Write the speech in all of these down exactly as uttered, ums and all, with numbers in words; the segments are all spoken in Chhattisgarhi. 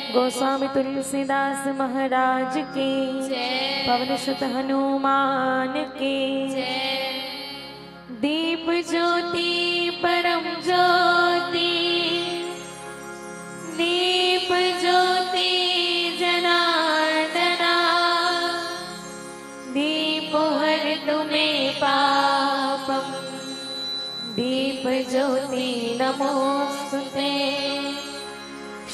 गोस्वामी तुलसीदास महाराज की, जय। पवन सुत हनुमान की, जय। दीप ज्योति परम ज्योति, दीप ज्योति जनार्दना, दीपो हरतु मे पापम, दीप ज्योति नमोस्तुते।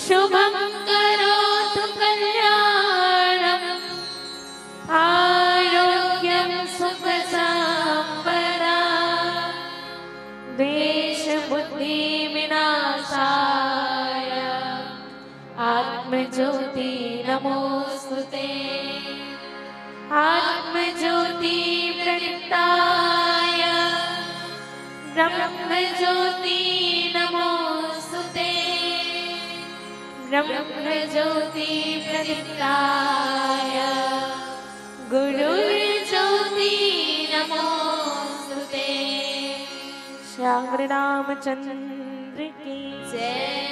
शुभम करोतु कल्याणम, आरोग्यम सुख संपदा, द्वेष बुद्धि विनाशाय, आत्म ज्योति नमोस्तुते। आत्म ज्योति प्रदीप्ताय, ब्रह्म ज्योति नमोस्तुते। ब्रह्म ज्योति प्रदीप्ताय, गुरुर्ज्योति नमोस्तुते। श्याम रामचंद्र की, जय।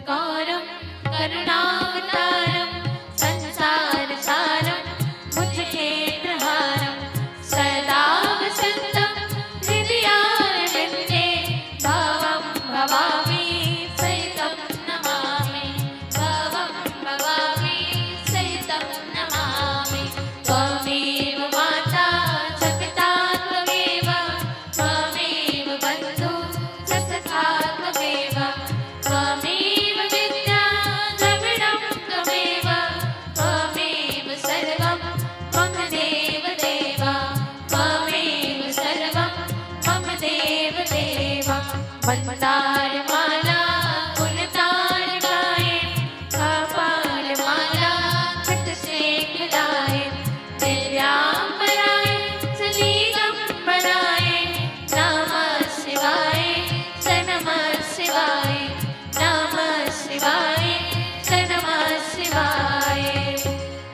गौरं करुणावतारं संसारसारं भुजगेन्द्रहारं सदा वसन्तं हृदयारविन्दे। भवं भवामि सहितं नमामि, भवं भवामि सहितं नमामि। त्वमेव माता च पिता त्वमेव, त्वमेव बन्धु च सखा त्वमेव, त्वमेव विद्या द्रविणं त्वमेव, त्वमेव सर्वं मम देव देव, त्वमेव सर्वं मम देव देव। मन्दारमाला फूलदार गाए, कपालमाला कृत शेख लाए, दिव्यांबराय सलीगंबराय नमः शिवाय, स नमः शिवाय, नमः शिवाय, स नमः शिवाय।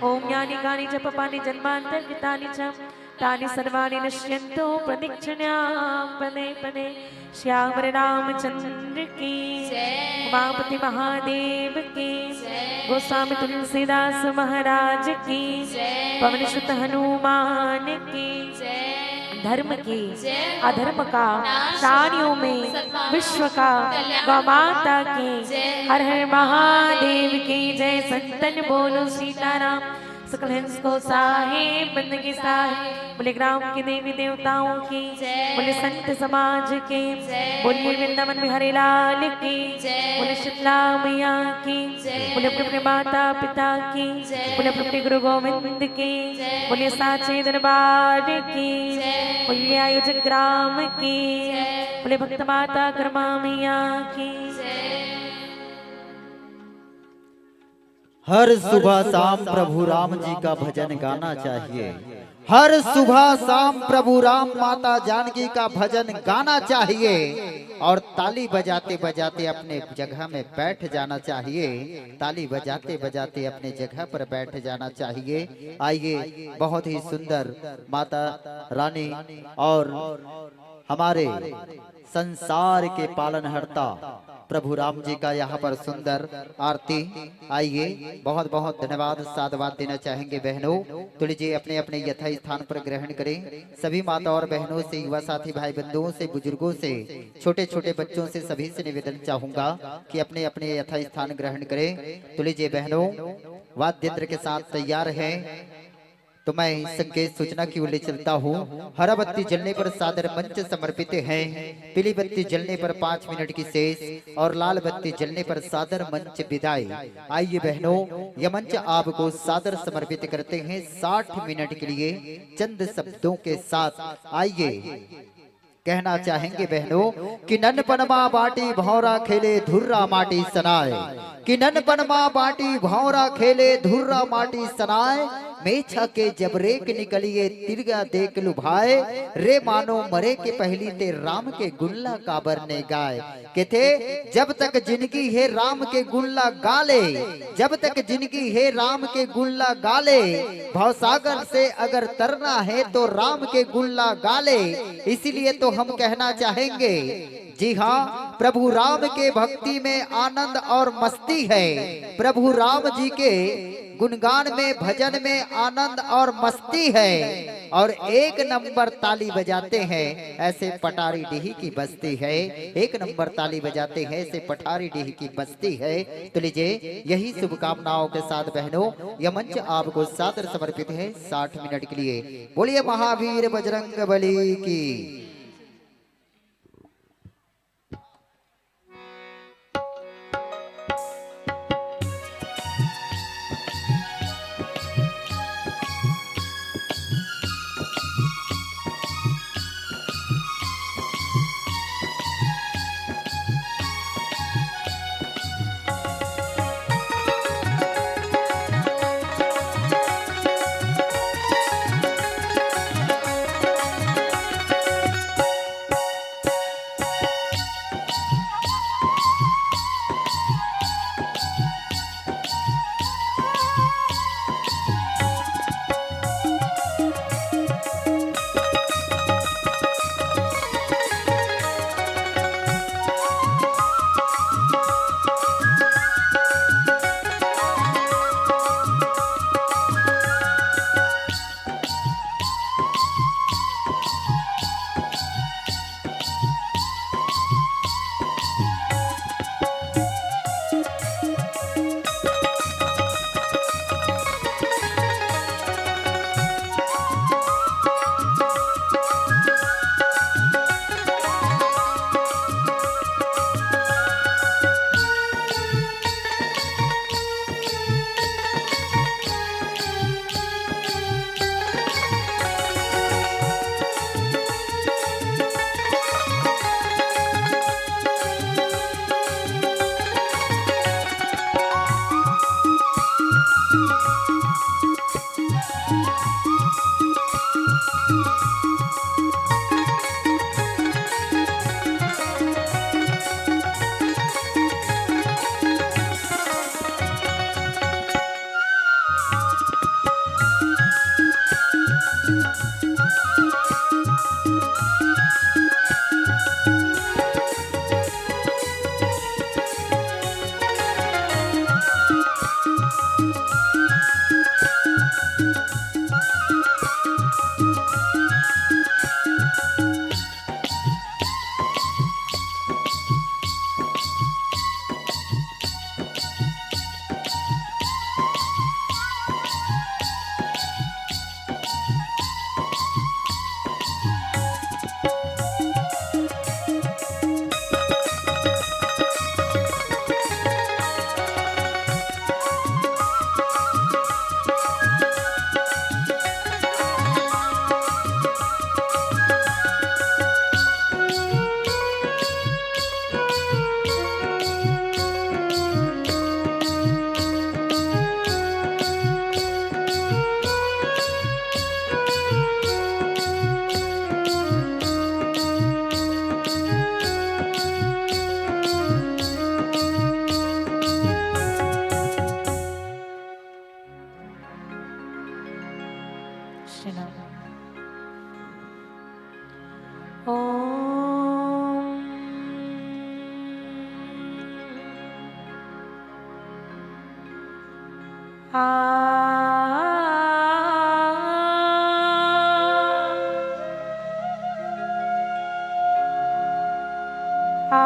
ओम यानि कानि च पापानि जन्मांतरकृतानि च, तानि सर्वाणि नश्यंतु प्रदक्षिण्यां पदे पदे। श्याम रामचंद्र की जय। उमापति महादेव की जय। गोस्वामी तुलसीदास महाराज की जय। पवन सुत हनुमान की जय। धर्म की जय। अधर्म का नाश प्राणियों में सद्भाव विश्व का कल्याण गौ माता की जय। हर हर महादेव की जय। संतन बोलो सीताराम। सकल हंस को साहेब, बंदगी साहेब, बोले ग्राम के देवी देवताओं की, जय। बोले संत समाज की, जय। बोले वृंदावन बिहारी लाल की, जय। बोले शीतला मैया की, जय। बोले अपने अपने माता पिता की, जय। बोले अपने अपने गुरु गोविंद की, जय। बोले साचे दरबार की, जय। बोले आयोजक ग्राम की, जय। बोले भक्त माता कर्मा मैया की। जय। हर सुबह शाम प्रभु राम जी का भजन गाना चाहिए। हर सुबह शाम प्रभु राम, माता जानकी का भजन गाना चाहिए और ताली बजाते बजाते अपने जगह में बैठ जाना चाहिए। ताली बजाते बजाते अपने जगह पर बैठ जाना चाहिए। आइए, बहुत ही सुंदर माता रानी और हमारे संसार के पालनहर्ता प्रभु राम जी का यहाँ पर सुंदर आरती। आइए, बहुत बहुत धन्यवाद, साधुवाद देना चाहेंगे बहनों। तो लीजिए, अपने अपने यथा स्थान पर ग्रहण करें। सभी माता और बहनों से, युवा साथी भाई बंधुओं से, बुजुर्गों से, छोटे छोटे बच्चों से, सभी से निवेदन चाहूंगा कि अपने अपने यथा स्थान ग्रहण करें। तो लीजिए बहनों, वाद्य यंत्र के साथ तैयार हैं। तो मैं संकेत सूचना की ओर ले चलता हूँ। हरा बत्ती जलने पर सादर मंच समर्पित है। पीली बत्ती जलने पर पाँच मिनट की सेस और लाल बत्ती जलने पर सादर मंच विदाई। आइए बहनों, यह मंच आपको सादर समर्पित करते हैं साठ मिनट के लिए चंद शब्दों के साथ। आइए, कहना चाहेंगे बहनों कि ननपन मा बाटी भौंरा खेले धुर्रा माटी सनाय, कि ननपन मा बाटी भौंरा खेले धुर्रा माटी सनाय, मेछा के जब रेख निकलिए तिरगा देख लुभाय, रे मानो मरे के पहली ते राम के गुल्ला काबर ने गाय। केथे, जब तक जिनगी हे राम के गुल्ला गाले, जब तक जिनगी हे राम के गुल्ला गाले, भवसागर से अगर तरना है तो राम के गुल्ला गाले। इसीलिए तो हम कहना चाहेंगे, जी हाँ, प्रभु राम के भक्ति में आनंद और मस्ती है। प्रभु राम जी के गुणगान में, भजन में आनंद और मस्ती है। और एक नंबर ताली बजाते हैं ऐसे पटारी डीह की बस्ती है। एक नंबर ताली बजाते हैं ऐसे पटारी डीह की बस्ती है। तो लीजिए, यही शुभकामनाओं के साथ बहनों, यह मंच आपको सादर समर्पित है साठ मिनट के लिए। बोलिए महावीर बजरंग बली की। ओम। आ। आ।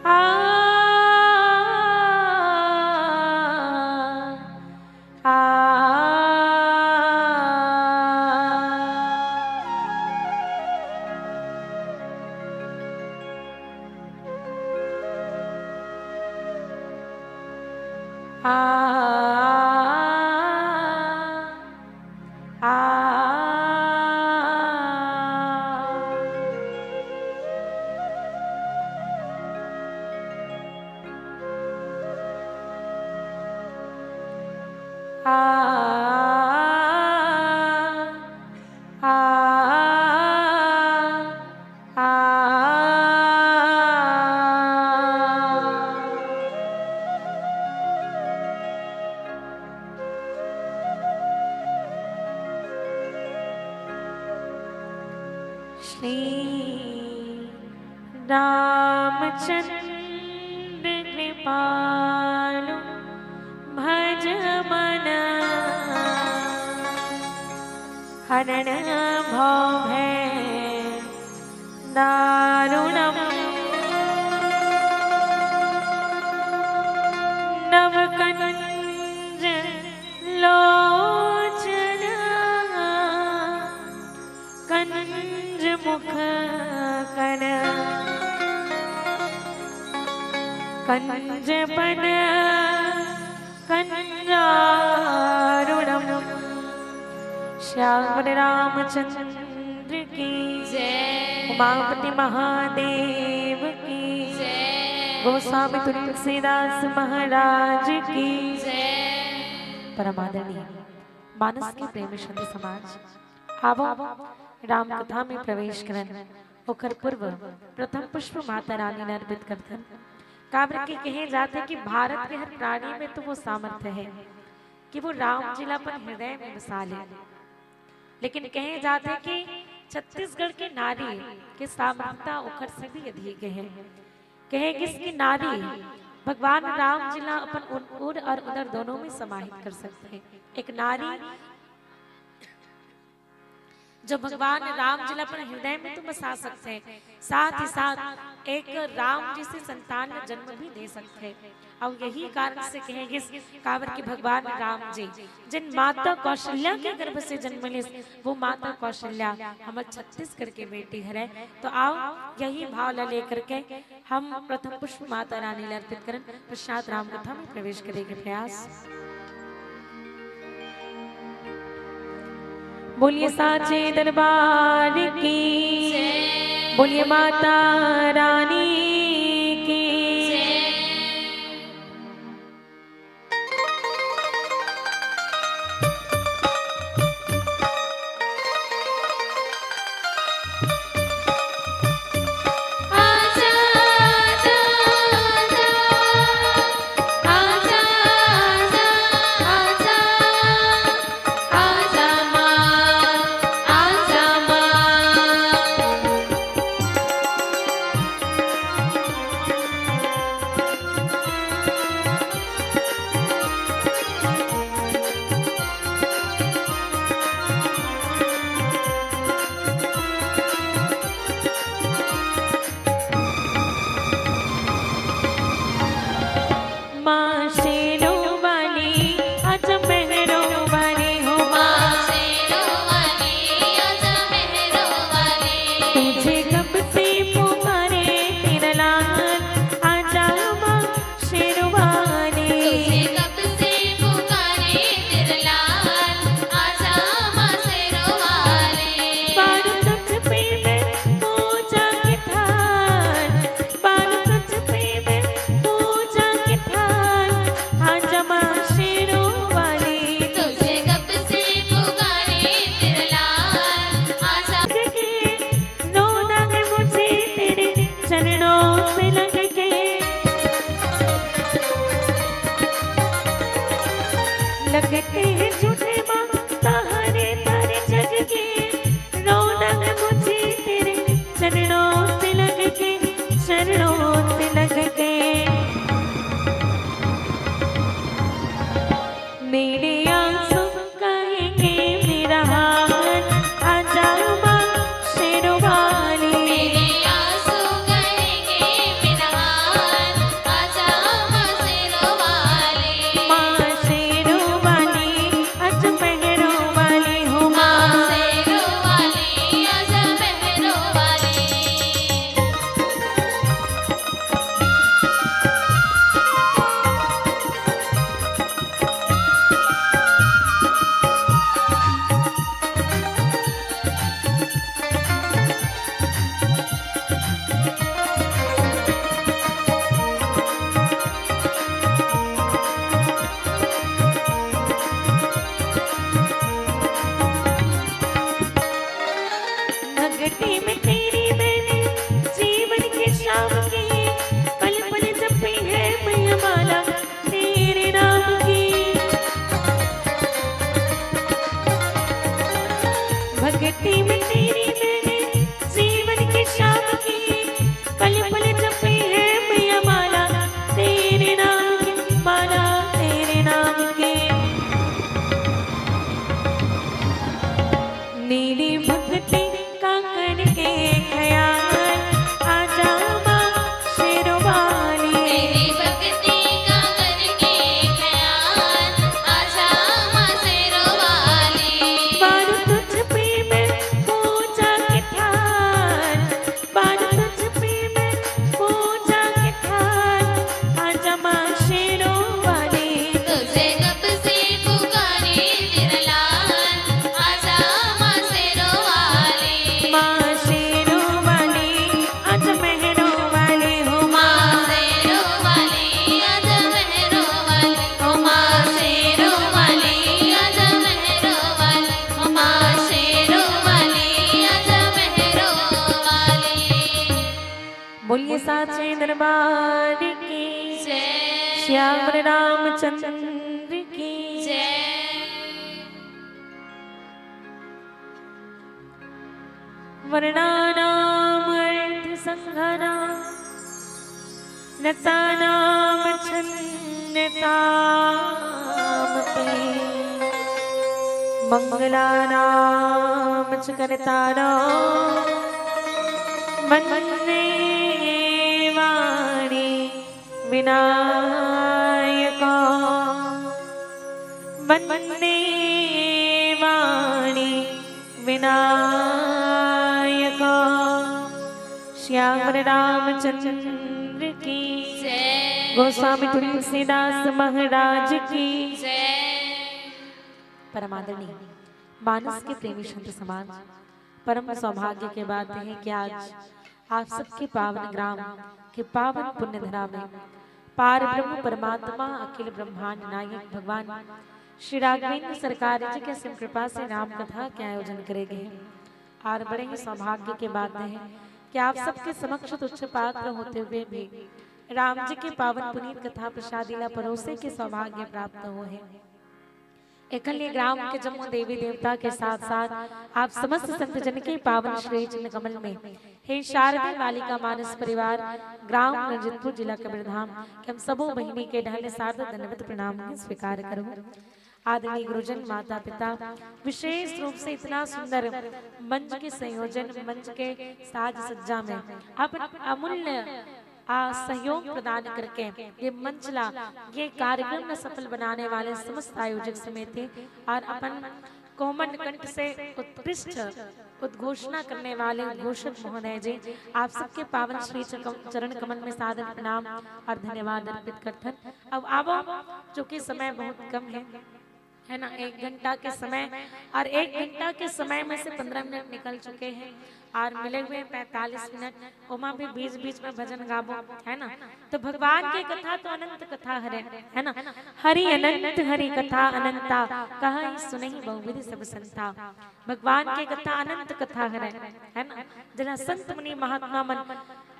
आ। आ। आ। आ। आ। आ। आ। श्री रामचंद्र कृपालु भज मन, हरण भव भय दारुणम। नव कंज लोचन कंज मुख कर कंज पद कंजारुणम। श्याम रामचंद्र की जय। उमापति महादेव की जय। गोस्वामी तुलसीदास महाराज की जय। परम आदरणीय मानस के प्रेमी संत समाज, आवो राम कथा में प्रवेश करन। ओकर पूर्व प्रथम पुष्प माता रानी ल अर्पित करथन। काबर के कहे जाथे कि भारत के हर प्राणी में तो वो सामर्थ्य है कि वो राम जी ला अपन हृदय में बसा ले। लेकिन कहे जाथे कि छत्तीसगढ़ के नारी के सामर्थ्यता ओखर से भी अधिक है। कहे कि इसकी नारी भगवान राम जी ला अपन उन-, उर और उदर दोनों में समाहित कर सकते हैं। एक नारी जो भगवान राम जी ला अपन हृदय में तो बसा सकथे, साथ ही साथ एक राम जी से संतान ला जन्म भी दे सकथे। अउ यही कारण से कहे गिस, काबर कि भगवान राम जी जिन माता कौशल्या के गर्भ से जन्म लिस, वो माता कौशल्या हमर छत्तीसगढ़ के बेटी हरे। तो आओ, यही भाव ला लेकर के हम प्रथम पुष्प माता रानी ला अर्पित करन, पश्चात राम कथा में प्रवेश करे के प्रयास। बोलिए साचे दरबार की, बोलिए माता रानी की। बोलिए साचे दरबार की जय। श्याम रामचंद्र की जय। वर्णानाम अर्थ संघानाम, नतानाम छंदताम पे, मंगलानाम च करतानाम, वंदे वाणी विनायका, वंदे वाणी विनायका। श्याम रामचंद्र की जय। गोस्वामी तुलसीदास महाराज की जय। परमादरणीय मानस के प्रेमी संत समाज, परम सौभाग्य के बात है कि आज आप सबके पावन ग्राम के पावन पुण्य धरा में पार ब्रह्म परमात्मा अखिल ब्रह्मांड नायक भगवान श्री राघवेंद्र सरकार जी के असीम कृपा से राम कथा के आयोजन करे गए हैं। और बड़े ही सौभाग्य के बात है कि आप सबके समक्ष तुच्छ पात्र होते हुए भी राम जी के पावन पुनीत कथा प्रसादी ला परोसे के सौभाग्य प्राप्त हो है। एखन ये ग्राम के जम्मो देवी देवता के साथ साथ आप समस्त संत जन के पावन श्री चरण कमल में हे शारदा बालिका मानस परिवार, ग्राम रंजीतपुर, जिला कबीरधाम के हम सबो बहिनी के डहन ले सादर दंडवत प्रणाम के स्वीकार करूँ। आदरणीय गुरुजन, माता पिता, विशेष रूप से इतना सुंदर मंच के संयोजन, मंच के साज सज्जा में अपन अमूल्य आ, सहयोग प्रदान करके ये मंच ला, ये कार्यक्रम ला सफल बनाने वाले समस्त आयोजक समिति और अपन कोमल कंठ से उत्कृष्ट उद्घोषणा करने वाले उद्घोषक महोदय जी, आप सबके पावन श्री चकम-, चरण कमल में सादर प्रणाम और धन्यवाद अर्पित करथन। अब आवो, चूंकि समय बहुत कम है, है ना, एक घंटा के समय, और एक घंटा के समय में से पन्द्रह मिनट निकल चुके हैं और मिले हुए हैं पैंतालीस मिनट, ओमा भी बीच बीच में भजन गाबो, है ना। तो भगवान के कथा तो अनंत कथा हरे, है ना। हरि अनंत हरि कथा अनंता, कहइ सुनइ बहुविध सब संता। भगवान के कथा अनंत कथा हरे, है ना। जेला संत मुनि महात्मा मन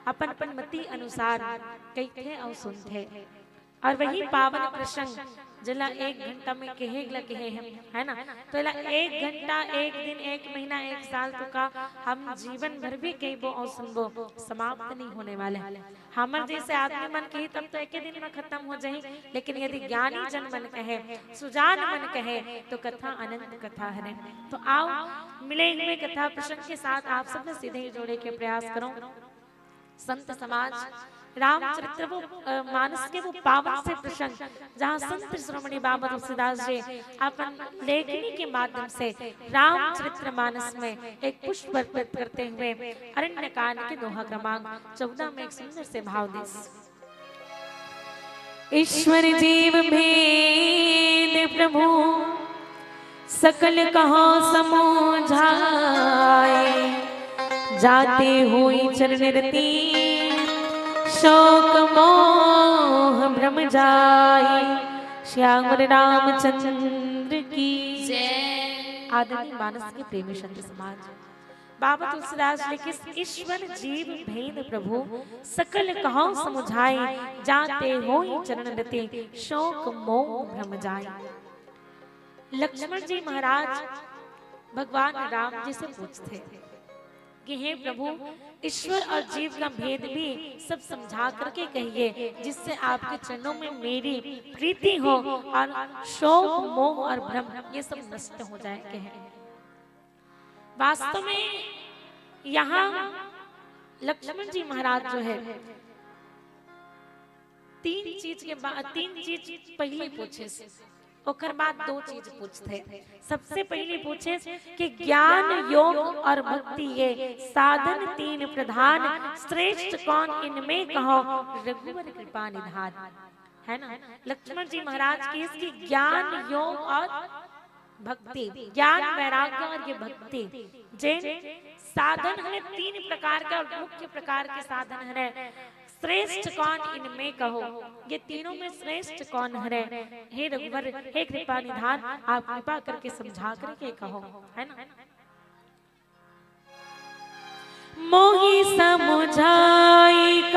अपन अपन मति अनुसार कहिथे अउ सुनथे। और वही पावन प्रसंग जेला एक घंटा में कहे ला कहे हैं, है ना। तो एला एक घंटा, एक दिन, एक महीना, एक साल तो का हम जीवन भर भी कहिबो और सुनबो, समाप्त नहीं होने वाले। हमर जैसे आदमी मन कही तब तो एक ही दिन में खत्म हो जाही, लेकिन यदि ज्ञानी जन मन कहे, सुजान मन कहे, तो कथा अनंत कथा हरे। तो आओ, मिले हुए कथा प्रसंग के साथ आप सब ने सीधे ही जोड़े के प्रयास करो। संत समाज रामचरित्र वो, अ, मानस के वो पावन से प्रसंग, जहाँ संत शिरोमणि बाबा तुलसीदास जी अपन लेखनी के माध्यम से रामचरित्र मानस में एक पुष्प अर्पित करते हुए अरण्य कांड के दोहा क्रमांक चौदह में एक सुंदर से भाव देस। ईश्वर जीव भेद प्रभु सकल कहो समुझाए, जाते हुई चरण रति शोक मोह भ्रम जाए। श्याम रामचंद्र की जय। आदरणीय मानस के प्रेमी संत समाज, बाबा तुलसीदास लिखे, ईश्वर जीव भेद प्रभु सकल कहो समुझाए, जाते हुई चरण रति शोक मोह भ्रम जाए। लक्ष्मण जी महाराज भगवान राम जी से पूछते कि हे प्रभु, ईश्वर और जीव का भेद भी सब समझा करके कहिए, जिससे आपके चरणों में मेरी प्रीति हो और शोक मोह और भ्रम ये सब नष्ट हो जाए। कहे वास्तव में यहाँ लक्ष्मण जी महाराज जो है, तीन चीज के बाद, तीन चीज पहले पूछे, ओकर बाद दो चीज पूछते। सबसे पहले पूछे कि ज्ञान, योग और भक्ति ये साधन तीन प्रधान, श्रेष्ठ कौन इनमें कहो रघुवर कृपा निधान। है ना, लक्ष्मण जी महाराज की इसकी ज्ञान, योग और भक्ति, ज्ञान, वैराग्य और ये भक्ति, जेन साधन हरे तीन प्रकार के और मुख्य प्रकार के साधन हरे। श्रेष्ठ कौन इनमें कहो, ये तीनों में श्रेष्ठ कौन हरे? हे रघुवर, हे कृपा निधान, आप कृपा करके समझा करके कहो, है ना। मोहि समुझाई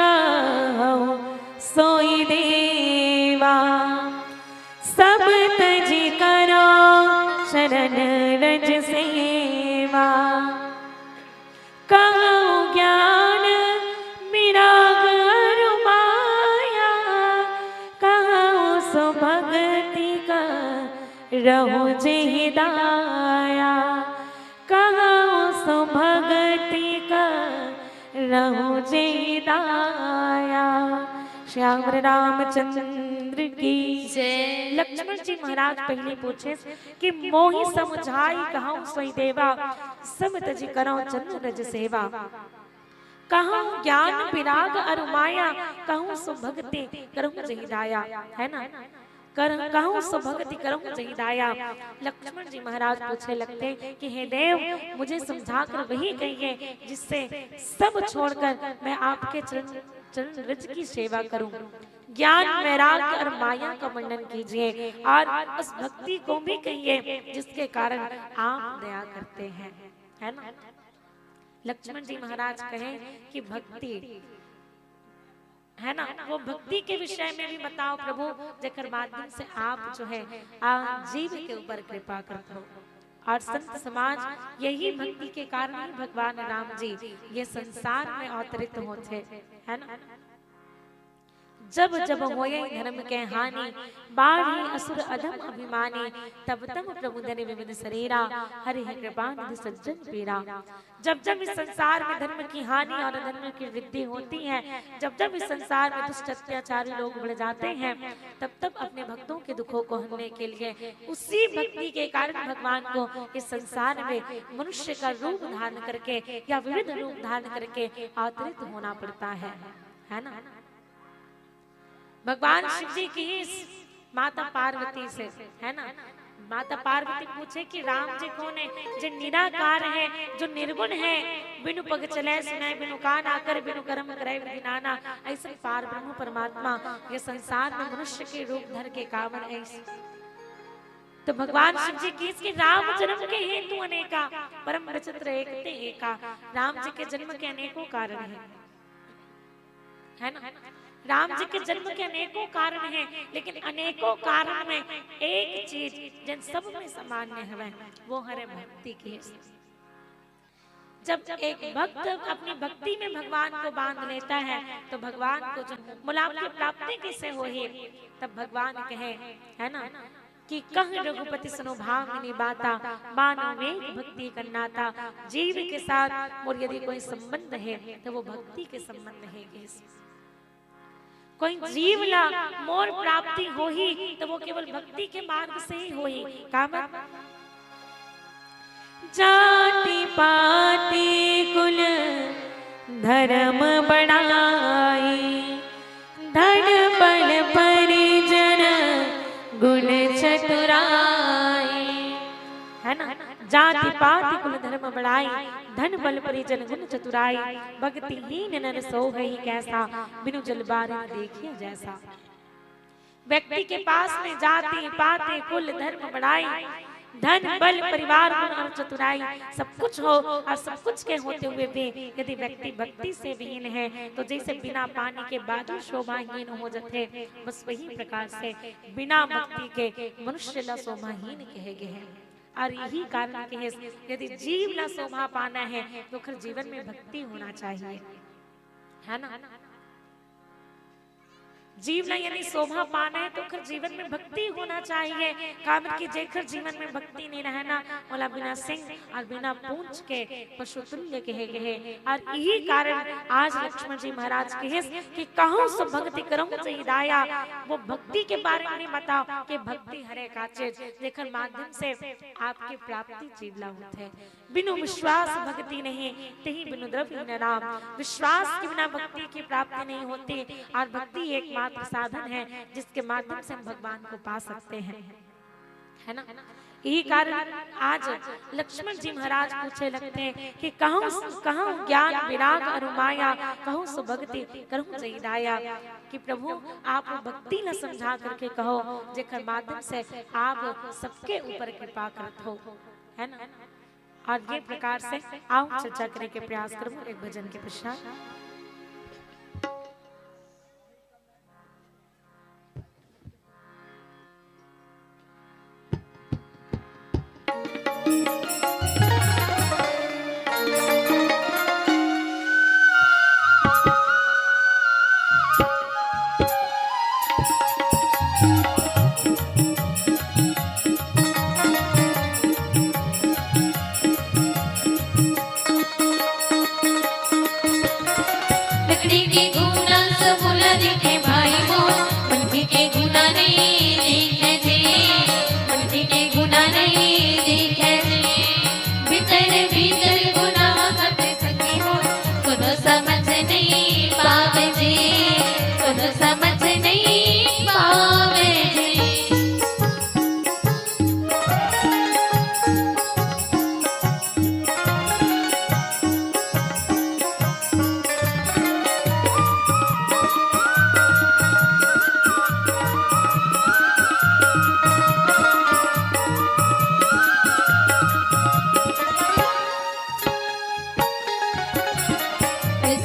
रहूं जेहि दाया, कहूं सो भगति करहूं जेहि दाया। श्याम रामचंद्र की जय। लक्ष्मण जी महाराज पहले पूछे कि मोहि समुझाई कहूं सोई देवा, सम तजि करौं चंद्र रज सेवा। कहूं ज्ञान विराग अरु माया, कहूं सो भगति करहूं जेहि दाया, है ना? कर, कहूं सो भगति करहूं जेहि दाया। लक्ष्मण जी महाराज पूछे लगते कि हे देव, मुझे समझा कर वही कहिए जिससे सब छोड़कर मैं आपके चरण, चरण रज की सेवा करूं। ज्ञान, वैराग्य और माया का वर्णन कीजिए और उस भक्ति को भी कहिए जिसके कारण आप दया करते हैं, है ना? लक्ष्मण जी महाराज कहे कि भक्ति, है ना, वो भक्ति के विषय में भी बताओ प्रभु, जेकर माध्यम से आप जो है, आ, जीव के ऊपर कृपा करते हो। और संत समाज यही भक्ति के कारण ही भगवान राम जी ये संसार में अवतरित होते, है ना। जब जब होए धर्म के हानि, बाढ़े असुर अधम अभिमानी, तब तब प्रभु धरे विविध शरीरा, हरि कृपा निधि सज्जन पीरा। जब जब इस संसार में धर्म की हानि और अधर्म की वृद्धि होती है, जब जब इस संसार में दुष्ट अत्याचारी लोग बढ़ जाते हैं, तब तब अपने भक्तों के दुखों को हरने के लिए उसी भक्ति के कारण भगवान को इस संसार में मनुष्य का रूप धारण करके या विविध रूप धारण करके अवतरित होना पड़ता है, है ना। भगवान शिव जी की ही माता पार्वती से, है ना, माता पार्वती पूछे कि राम जी कौन है, जो निराकार है, जो निर्गुण है, बिनु पग चले सुने, बिनु कान आकर, बिनु कर्म करे विधि नाना। ऐसे पार ब्रह्म परमात्मा ये संसार में मनुष्य के रूप धर के कावन ऐसे। तो भगवान शिव जी की इसके राम जन्म के हेतु अनेका, परम विचित्र एक ते एका। राम जी के जन्म के अनेकों कारण हैं, है ना। राम जी के जन्म के अनेकों कारण हैं, लेकिन अनेकों कारण में एक चीज जिन सब में सामान्य है, वो हरे भक्ति की। जब एक भक्त अपनी भक्ति में भगवान को बांध लेता है, तो भगवान को जो मुलाप की प्राप्ति किसे हो ही, तब भगवान कहे, है ना, कि कह रघुपति सुनो भामिनी बाता, मानो मेघ भक्ति करनाता। जीव के साथ मोर यदि कोई संबंध है, तो वो भक्ति के संबंध है। कोई जीव ला मोर प्राप्ति होही, तो वो केवल भक्ति के मार्ग से ही होही। का बात? जाति पाति कुल धर्म बड़ाई, धन बल परिजन गुण चतुराई। है ना, जाति पाति कुल धर्म बड़ाई, धन बल परिजन गुण चतुराई। भक्तिहीन नर सोहइ कैसा, बिनु जल बारिन देखिए जैसा। व्यक्ति के पास में जाति पाति कुल धर्म बड़ाई, धन बल परिवार गुण और चतुराई सब कुछ हो, और सब कुछ के होते हुए भी यदि व्यक्ति भक्ति से विहीन है, तो जैसे बिना पानी के बादल शोभाहीन हो जाते, बस वही प्रकार से बिना भक्ति के मनुष्य ला शोभाहीन कहे गए हैं। और यही कारण के है, यदि जीव ला शोभा पाना है, तो ओखर जीवन में भक्ति होना चाहिए, है ना। जीव ला यदि शोभा पाना है, तो ओखर जीवन में भक्ति होना चाहिए। काबर कि जेखर जीवन में भक्ति नहीं रहे ना, ओला बिना सिंग और बिना पूंछ के पशु तुल्य कहे गए हैं। और यही कारण आज लक्ष्मण जी महाराज कहे कि कहूं सो भक्ति करहूं जेहि दाया। वो भक्ति के बारे में बताओ कि भक्ति हरे का चीज, जेखर माध्यम से आपकी प्राप्ति जीव ला होत है। बिनु विश्वास भक्ति नहीं, तेहि बिनु द्रव्य हीन नाम। विश्वास के बिना भक्ति की प्राप्ति नहीं होती, और भक्ति एकमात्र साधन है जिसके माध्यम से हम भगवान को पा सकते हैं, है ना। यही कारण आज लक्ष्मण जी महाराज पूछे लगते हैं कि कहूं, कहूं ज्ञान विराग अरु माया, कहूं सो भक्ति करहूं जेहि दाया। कि प्रभु, आप भक्ति ला समझा करके कहो, जेकर माध्यम से आप सबके ऊपर कृपा करत हो, है ना। और ये प्रकार से आओ चर्चा करे के प्रयास करूं एक भजन के पश्चात। के गुना सब ला दिखे भाई मोर, मनखे के गुना नहीं दिखे जी, मनखे के गुना नहीं दिखे जी। भीतर भीतर गुना करथे संगी मोर, कोनो समझ नहीं पावे जी, कोनो समझ नहीं पावे जी।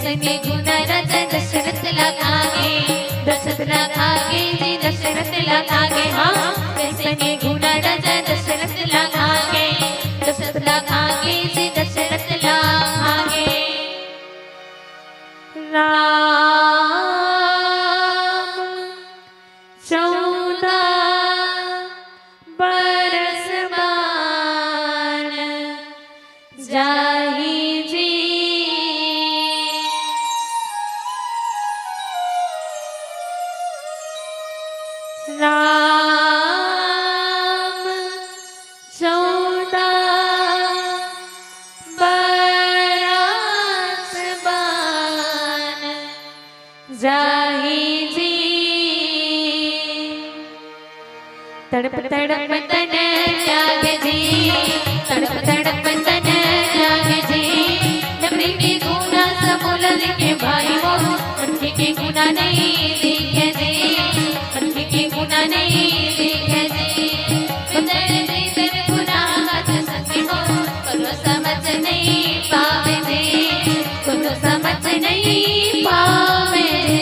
संगे गुना राजा दशरथ ला खागे, दशरथ ला खागे जी, दशरथ ला खागे, हाँ। संगे गुना राजा दशरथ ला खागे, दशरथ ला खागे जी, दशरथ ला खागे। राम चौदह बरस बान जाही जी। राम चौदह बरस बान जाही जी। तड़प तड़प तन त्याग जी, तड़प तड़प तन त्याग जी। नबरी के गुना समूल लिखे भाई मोर, मनखे के गुना नहीं दिखे जी, मनखे के गुना नहीं दिखे जी। भीतर भीतर गुना हाथ संगी मोर, कोनो समझ नहीं पावे जी, कोनो समझ नहीं पावे जी।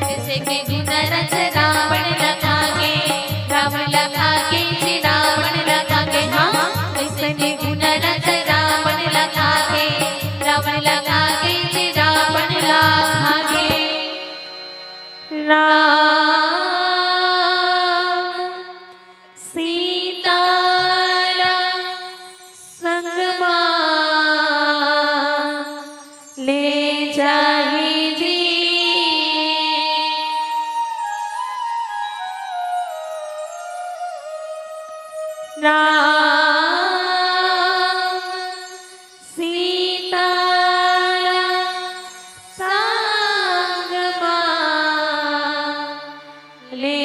जइसे के गुना रच रावण ला खागे, रावण ला खागे जी रावण ला खागे, हाँ। जइसे के गुना रच रावण ला खागे, रावण ला खागे जी रावण ला खागे। राम सीता ला संग मा ले जाही जी। राम सीता ला संग मा ले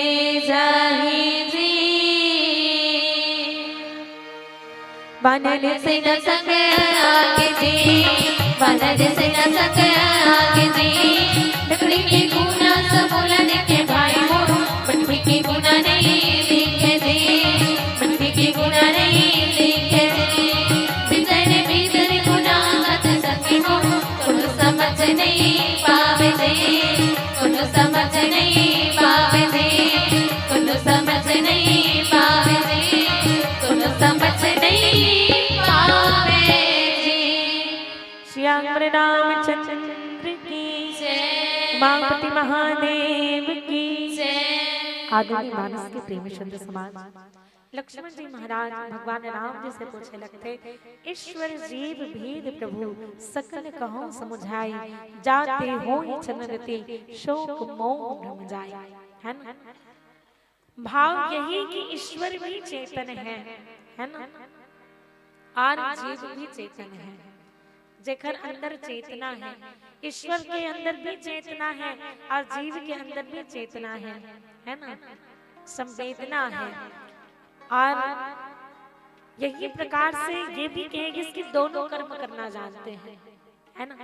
जाही जी। वानर सेना संग आगे जी, वानर सेना संग आगे जी। नबरी के गुना समूल लिखे भाई मोर, मनखे के गुना नहीं दिखे जी, मनखे के गुना नहीं दिखे जी। भीतर भीतर गुना हाथ संगी मोर, कोनो समझ नहीं पावे जी, कोनो समझ नहीं पावे जी, कोनो समझ नहीं पावे जी, कोनो समझ नहीं पावे जी। श्री रामचंद्र की जय। उमापति महादेव की जय। आदरणीय मानस के प्रेमी संत समाज, लक्ष्मण जी महाराज भगवान राम जी से पूछे लगथे, ईश्वर जीव भेद प्रभु सकल कहौं समुझाई, जाते होई चरण रति शोक मोह भ्रम जाई। है ना? भाव यही कि ईश्वर भी चेतन है, है ना? और जीव भी चेतन है। जेकर अंदर चेतना है, ईश्वर के अंदर भी चेतना है और जीव के अंदर भी चेतना है, है ना, संवेदना है। और यही प्रकार से ये भी कहेगी कि दोनों कर्म करना जानते हैं, है ना,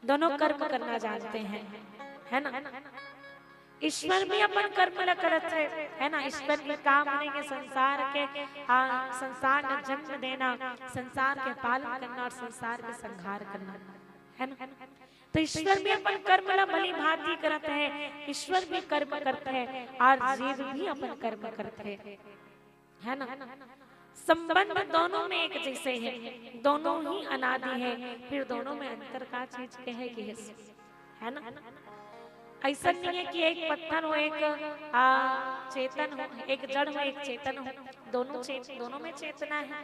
दोनों कर्म करना जानते हैं, है ना। ईश्वर भी अपन कर्म ल करत हे, है ना। ईश्वर के काम नहीं है संसार के, आ, संसार में जन्म देना, संसार के पालन करना और संसार के संहार करना, है ना। तो ईश्वर भी अपन कर्म ल भली भांति करत हे, ईश्वर भी कर्म करत हे और जीव भी अपन कर्म करत हे। है ना? संबंध दोनों में एक जैसे है, दोनों ही अनादि है, फिर दोनों में अंतर का चीज कहे कि है, है ना? ऐसा नहीं है कि एक पत्थर हो, एक आ, चेतन हो, एक जड़ हो, एक चेतन हो। दोनों चेत दोनों में चेतना है,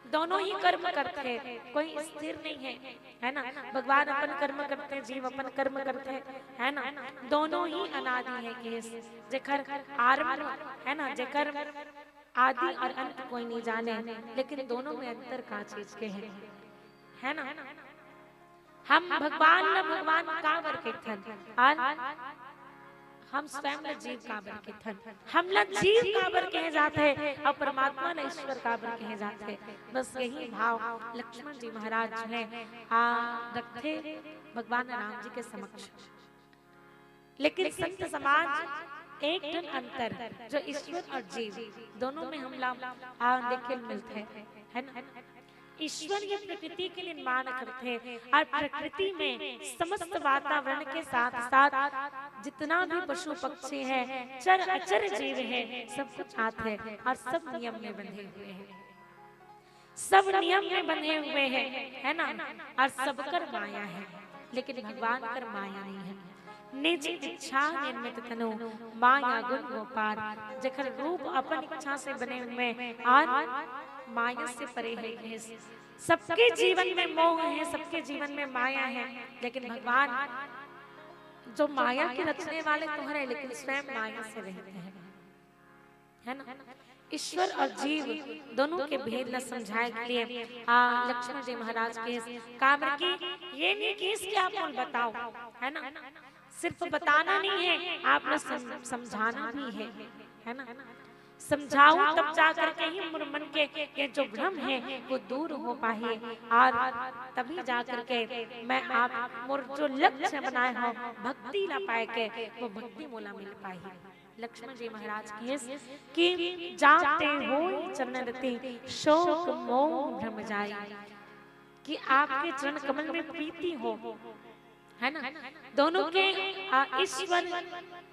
दोनों ही कर्म करते हैं, कोई स्थिर नहीं है, है ना? भगवान अपन कर्म करते हैं, जीव अपन कर्म करते हैं, है ना? दोनों ही अनादि है कि जेकर आरंभ, है ना, जेकर आदि और अंत कोई नहीं जाने, लेकिन दोनों में अंतर का चीज के है, है ना? हम भगवान ला भगवान काबर कहिथन और हम स्वयं ला जीव काबर कहिथन? हमला जीव काबर कहे जाथे और परमात्मा ला ईश्वर काबर कहे जाथे? बस यही भाव लक्ष्मण जी महाराज जो है आ रखथे भगवान राम जी के समक्ष। लेकिन संत समाज एक ठन अंतर जो ईश्वर और जीव दोनों में हमला आ देखे मिलथे, है ना? ईश्वर ये प्रकृति के निर्माण करथे और प्रकृति में समस्त वातावरण के साथ साथ जितना भी पशु पक्षी है, चर अचर जीव है, सब कुछ आथे और सब नियम में बंधे हुए हैं, सब नियम में बंधे हुए हैं, है ना? और सबकर माया है, लेकिन भगवान कर माया नहीं है। निज इच्छा निर्मित तनु, माया गुण गोपार। जेकर रूप अपन इच्छा से बने हुए और माया से परे है। ये सबके जीवन में मोह है, सबके जीवन में माया है, लेकिन भगवान जो माया के रचने वाले तो है, लेकिन स्वयं माया से रहते हैं, है ना? ईश्वर और जीव दोनों के भेद ला समझाए के लिए आ लक्ष्मण जी महाराज के काबर की ये नहीं कि इसके आप मोल बताओ, है ना? सिर्फ बताना नहीं है, आप लोग सम, समझाना भी है, है ना? समझाओ, तब जा करके ही मोर मन के ये जो भ्रम है वो दूर हो पाही, और तभी जा करके मैं आप मोर जो लक्ष्य बनाए हो भक्ति ला पाए के, वो भक्ति मोला मिल पाही। लक्ष्मण जी महाराज कहिस कि जाते होय चरण रति, शोक मोह भ्रम जाई, कि आपके चरण कमल में प्रीति हो, है ना? दोनों के आ, ईश्वर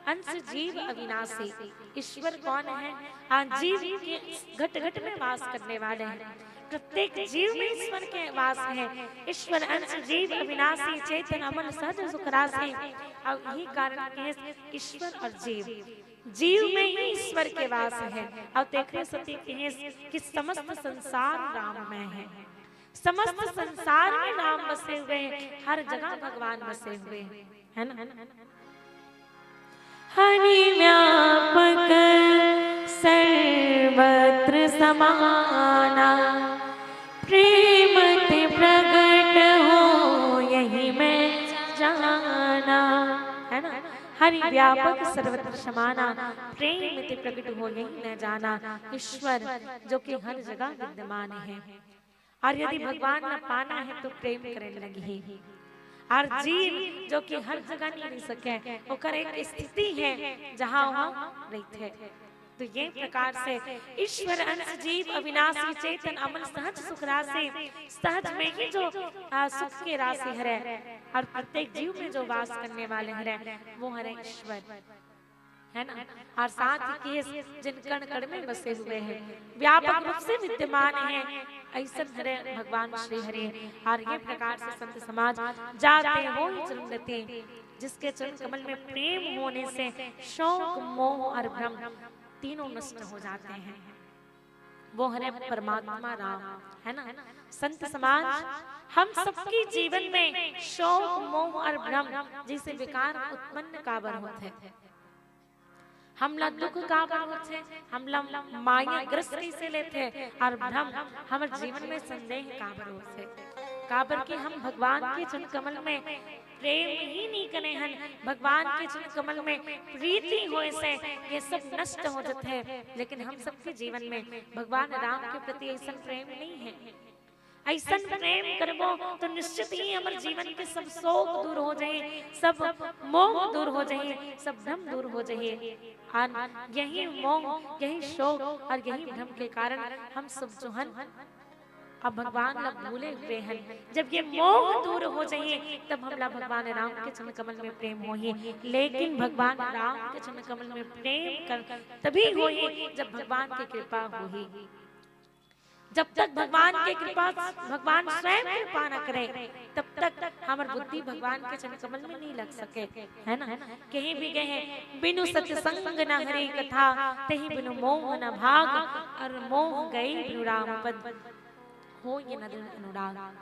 अंश जीव अविनाशी। ईश्वर कौन है? आ, जीव के घट घट में वास करने वाले हैं। प्रत्येक जीव में ईश्वर के वास है। ईश्वर अंश जीव अविनाशी, चेतन अमल सहज सुख राशि। अब यही कारण कहे ईश्वर और जीव, जीव में ही ईश्वर के वास है। अब तेखरे सेती कहे कि समस्त संसार राममय है, समस्त संसार में राम बसे हुए हैं, हर जगह भगवान बसे हुए हैं, है ना? हरि व्यापक सर्वत्र समाना, प्रेम ते प्रगट हो यही मैं जाना, है ना? हरि व्यापक सर्वत्र समाना, प्रेम ते प्रगट हो यही मैं जाना। ईश्वर जो कि हर जगह विद्यमान है, और यदि भगवान ला पाना है तो प्रेम करे लगही। और जीव जो कि हर जगह नहीं रह सके, ओकर एक स्थिति है जहाँ वह रहथे। तो ये प्रकार से ईश्वर अंश जीव अविनाशी, चेतन अमल सहज सुख राशि, सहज में ही जो आ, सुख के राशि हरे और प्रत्येक जीव में जो वास करने वाले हरे, वो हरे ईश्वर, है ना? और साथ ही केस जिन कण कण में बसे हुए हैं, व्यापक रूप से विद्यमान है, ऐसन हरे भगवान श्री हरि। और ये प्रकार से संत समाज जाते होय चरण रति, जिसके चरण कमल में प्रेम होने से शोक, मोह और भ्रम तीनों नष्ट हो जाते हैं। वो हरे परमात्मा राम, है ना? संत समाज, हम सबके जीवन में शोक, मोह और भ्रम जैसे विकार उत्पन्न काबर होथे? हमला दुख काबर होथे? हमला माया ग्रस्त कैसे लेथे? और भ्रम, हमर जीवन में संदेह काबर होथे? काबर कि हम भगवान के चरण कमल में प्रेम ही नहीं करे हन, भगवान के चरण कमल में प्रीति होए से ये सब नष्ट हो जथे। लेकिन हम सबके जीवन में भगवान राम के प्रति ऐसन प्रेम नहीं है। ऐसन प्रेम करबो तो निश्चित ही हमर जीवन के सब शोक दूर हो जाही, सब मोह दूर हो जाही, सब भ्रम दूर हो जाही। और यही मोह, यही शोक और यही भ्रम के कारण हम सब जो हन अब भगवान ला भूले हुए हन। जब ये मोह दूर हो जाही, तब हमला भगवान राम के चरण कमल में प्रेम होही। लेकिन भगवान राम के चरण कमल में प्रेम कर तभी होही, जब भगवान के कृपा होही। जब तक भगवान के कृपा, भगवान स्वयं कृपा न करे, तब तक हमर बुद्धि भगवान के चरण कमल में नहीं लग सके, है ना? कहीं भी गए हैं, "बिनु सत्संग न हरि कथा, तही बिनु मोह न भाग, और मोह गई बिनु राम पद, होई न दृढ़ अनुराग।"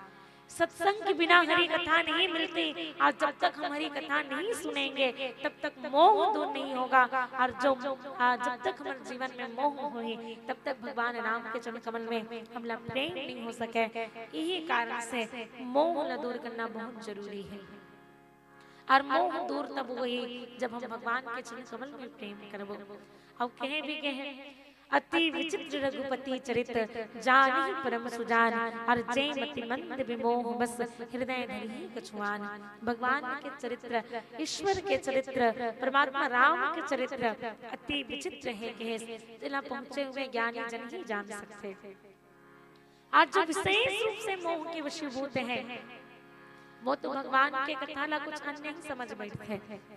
सत्संग के बिना हरि कथा नहीं मिलती, और जब तक हम हरि कथा नहीं सुनेंगे, तब तक मोह दूर नहीं होगा। और जो, आ, जब तक हमारे जीवन में मोह होही, तब तक भगवान राम के चरण कमल में हमला प्रेम नहीं हो सके। यही कारण से मोह ला दूर करना बहुत जरूरी है। और मोह दूर तब होही, जब हम भगवान के चरण कमल में प्रेम करबो। और कहे भी गए हैं, "अति विचित्र रघुपति चरित, जानहि परम सुजान, और जे मति मंद विमोह बस, हृदय धरिहि कछुआन।" भगवान के चरित्र, ईश्वर के चरित्र, परमात्मा राम के चरित्र अति विचित्र है, कहे, जेला पहुंचे हुए ज्ञानी जन ही जान सकते। आज जो विशेष रूप से मोह के वशीभूत हैं, वो तो भगवान के कथा ला कुछ अन्य ही समझ बैठथे,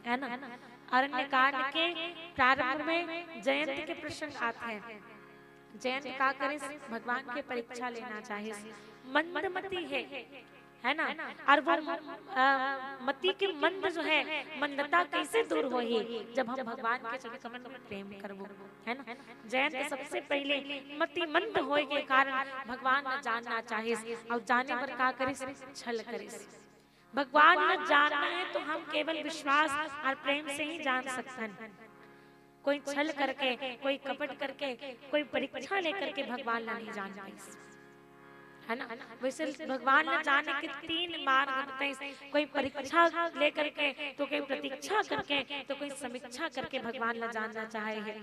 है ना? अरण्यकांड के प्रारंभ में जयंत के प्रसंग आथे। जयंत का करिस? भगवान के परीक्षा लेना चाहिस। मंदमती है, है ना? और वो, अ, मति के मंद जो है, मंदता कैसे दूर होही? जब हम भगवान के चरण कमल में प्रेम करबो, है ना? जयंत सबसे पहले मति मंद होए के कारण भगवान ला जानना चाहिस, और जाने बर का करिस? छल करिस। भगवान ला जानना है तो हम केवल विश्वास और प्रेम से ही जान सकथन। कोई छल करके, कोई कपट करके, कोई परीक्षा लेकर के भगवान ला नहीं जान पाइस, है ना? वैसे भगवान ला जाने के तीन मार्ग बताइस। कोई परीक्षा लेकर के, तो कोई प्रतीक्षा करके, तो कोई समीक्षा करके भगवान ला जानना चाहे है।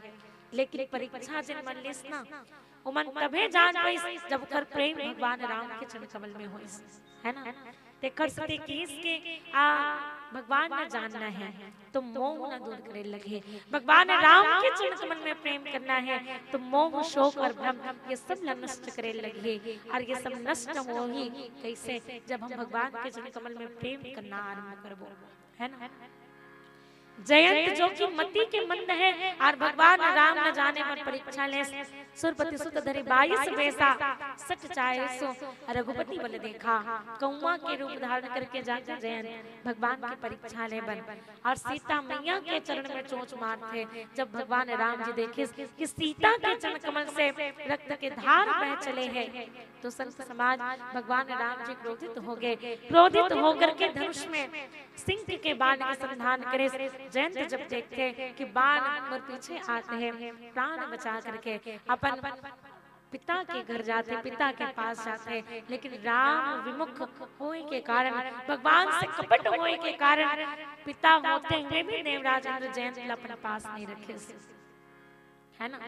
लेकिन परीक्षा जिन मन लिस ना, ओमन तभे जान पाइस, जब ओकर प्रेम भगवान राम के चरण कमल में होइस, है ना? तेकर सेती किहिस के, आ, भगवान ला जानना है तो मोह ला दूर करे लगही। भगवान राम के चरण कमल में प्रेम करना है तो मोह, शोक और भ्रम, ये सब ला नष्ट करे लगही। और ये सब नष्ट होही कैसे? जब हम भगवान के चरण कमल में प्रेम करना आरंभ करबो, है ना? जयंत जो कि मति के मंद है और भगवान राम ला जाने बर परीक्षा लेस। सुरपति सुत धरि बाईस बेसा, सठ चाहे सो रघुपति बल देखा। कौआ के रूप धारण करके जाके जयंत भगवान के परीक्षा ले बर, और सीता मैया के चरण में चोंच मारथे। जब भगवान राम जी देखिस कि सीता के चरण कमल से रक्त के धार बह चले हैं, तो संत समाज, भगवान राम जी क्रोधित हो गए। क्रोधित होकर के धनुष में सिंह के बाण के संधान करे। जयंत जब देखथे कि बाण मोर पीछे आते हैं, प्राण बचा करके अपन पिता के घर जाथे, पिता के पास जाथे, लेकिन राम विमुख होए के कारण, भगवान से कपट होए के कारण, पिता होते हुए भी देवराज इंद्र जयंत ला अपन पास नहीं रखे, है ना?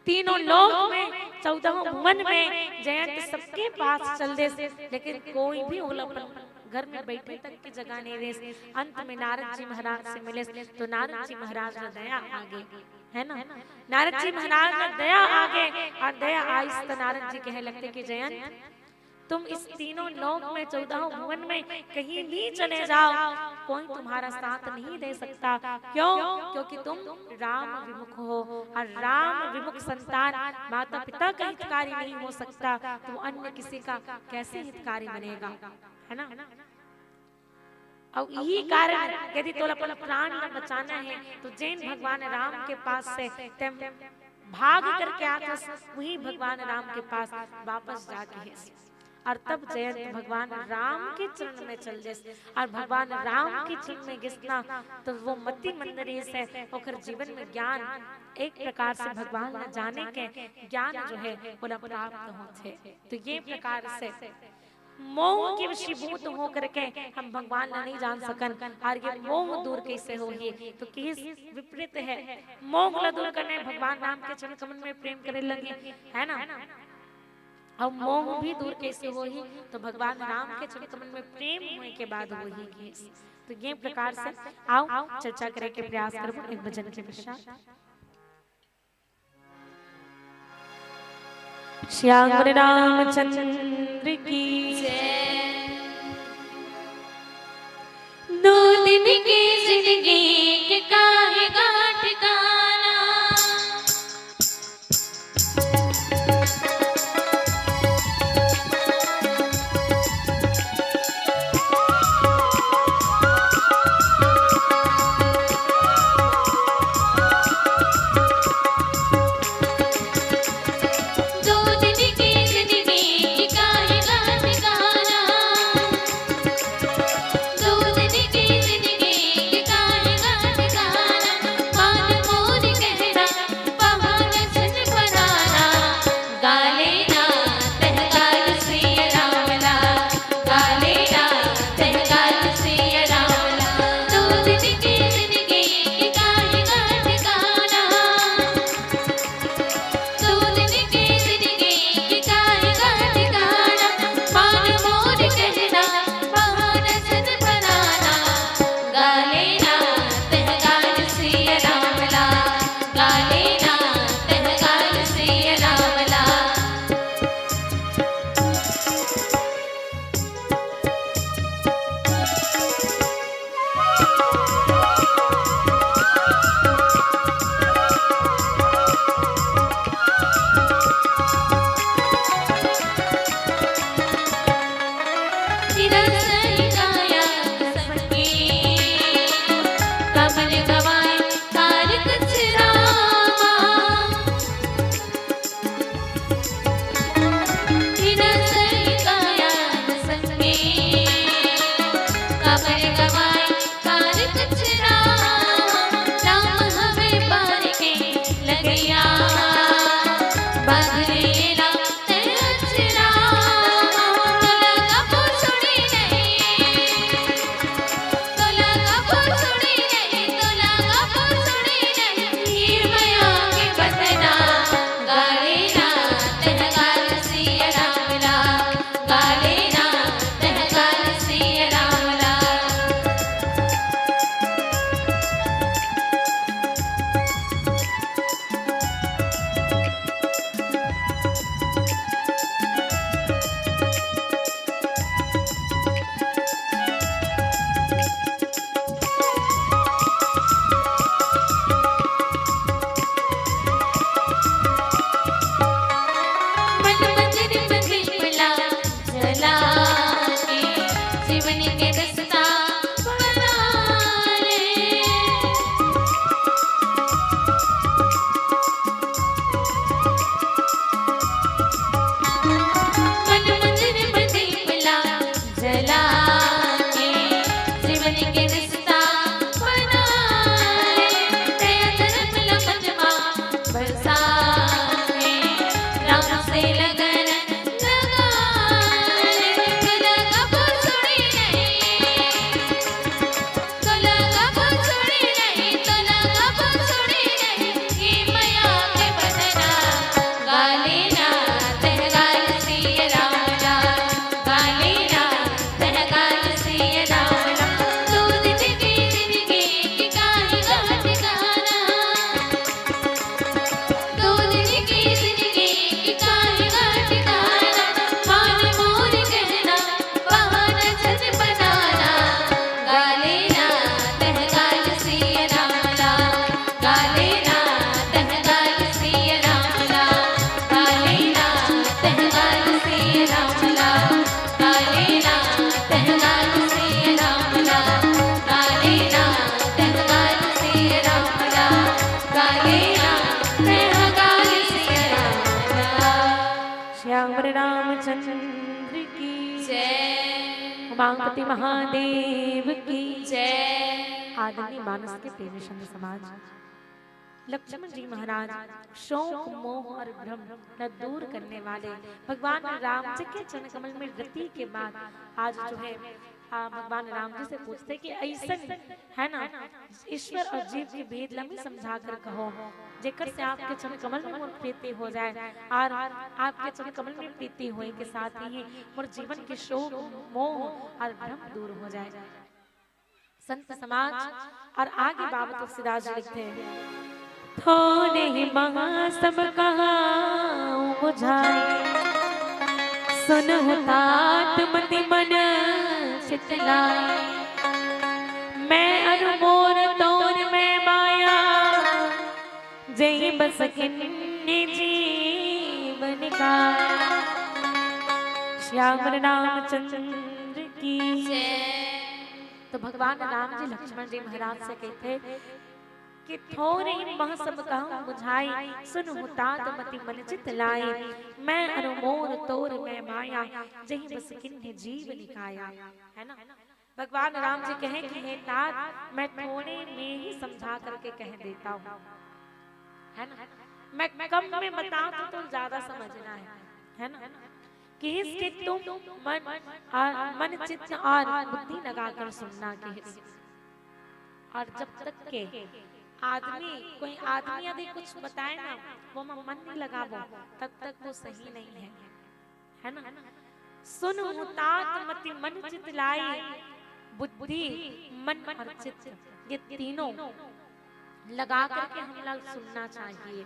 तीनों लोक में, चौदहों भुवन में जयंत सबके पास चल देस, लेकिन कोई भी ओला अपन घर में बैठे तक की जगह नहीं देस। अंत में नारद जी महाराज से मिलेस, तो नारद जी महाराज ला दया आ गे, है ना? नारद जी महाराज ला दया आ गे, और दया आइस तो नारद जी कहे लगथे कि जयंत, तुम इस तीनों लोक में, चौदहों भुवन में कहीं भी चले जाओ, कोई तुम्हारा साथ नहीं दे सकता। क्यों? क्योंकि तुम राम विमुख हो, और राम विमुख संतान माता पिता का हितकारी नहीं हो सकता, तो अन्य किसी का कैसे हितकारी बनेगा, है ना? और यही कारण, यदि तोला अपन प्राण ला बचाना है, तो जेन भगवान राम के पास से तें भाग करके आथस, वही भगवान राम के पास वापस जाके है। और तब जयंत भगवान राम के चरण में चल देस, और भगवान राम के चरण में गिस ना, तो वो मति मंद रहिस हे, ओकर जीवन में ज्ञान, एक प्रकार से भगवान ला जाने के ज्ञान जो है, ओला प्राप्त होथे। तो ये प्रकार से मोह के वशीभूत होकर के हम भगवान ला नहीं जान सकन। और ये मोह दूर कैसे होही? तो किहिस, विपरीत है। मोह ला दूर करना है, भगवान राम के चरण कमल में प्रेम करे लगे, है ना? और मोह भी दूर कैसे होही? तो भगवान राम के चरण कमल में प्रेम होए के बाद होही, किहिस। तो ये प्रकार से आओ चर्चा करे के प्रयास करबो एक भजन के पश्चात। श्याम रामचंद्र की जय। दो दिन की जिंदगी के काहे का ठिकाना। श्याम रामचंद्र की जय। उमापति महादेव की जय। आदरणीय मानस के प्रेमी संत समाज, लक्ष्मण जी महाराज शोक, मोह और भ्रम न दूर करने वाले भगवान राम जी के चरण कमल में रति के बाद आज जो है, आ, भगवान राम जी से पूछते कि ऐसन, है ना, ईश्वर और जीव के भेद ला भी समझा कर कहो, जेकर से आपके चरण कमल में मोर प्रीति हो जाए और आपके चरण कमल में प्रीति होए के साथ ही मोर जीवन के शोक, मोह और भ्रम दूर हो जाए। संत समाज और आगे बाबा तुलसीदास जी लिखते हैं, थोने ही महा सब कहा, मुझ जाय। सुनहु तात मति मन चित लाय। मैं अरु मोर तोर मैं माया, जेहि बस किन्नी जीव निकाय। श्याम रामचंद्र की जय। तो भगवान राम जी लक्ष्मण जी महाराज से कहथे कि थोर ही मह सब कहूँ बुझाई, सुनहु तात मति मन चित लाई। मैं अरु मोर तोर मैं माया, जेहि बस किन्नी जीव निकाया। है ना? भगवान राम जी कहे कि हे तात, मैं थोड़े में ही समझा करके कह देता हूँ, है ना? मैं कम में बताऊं तो तुम ज्यादा समझना है, है ना? किहिस कि तुम मन और मन चित्त और बुद्धि लगाकर सुनना किहिस। और जब तक के आदमी, कोई आदमी यदि कुछ बताए ना, वो मन नहीं लगाबो, तब तक वो सही नहीं है, है ना? सुनहु तात मति मन चित लाई, बुद्धि, मन और चित्त, ये तीनों लगा करके हम लोग सुनना चाहिए।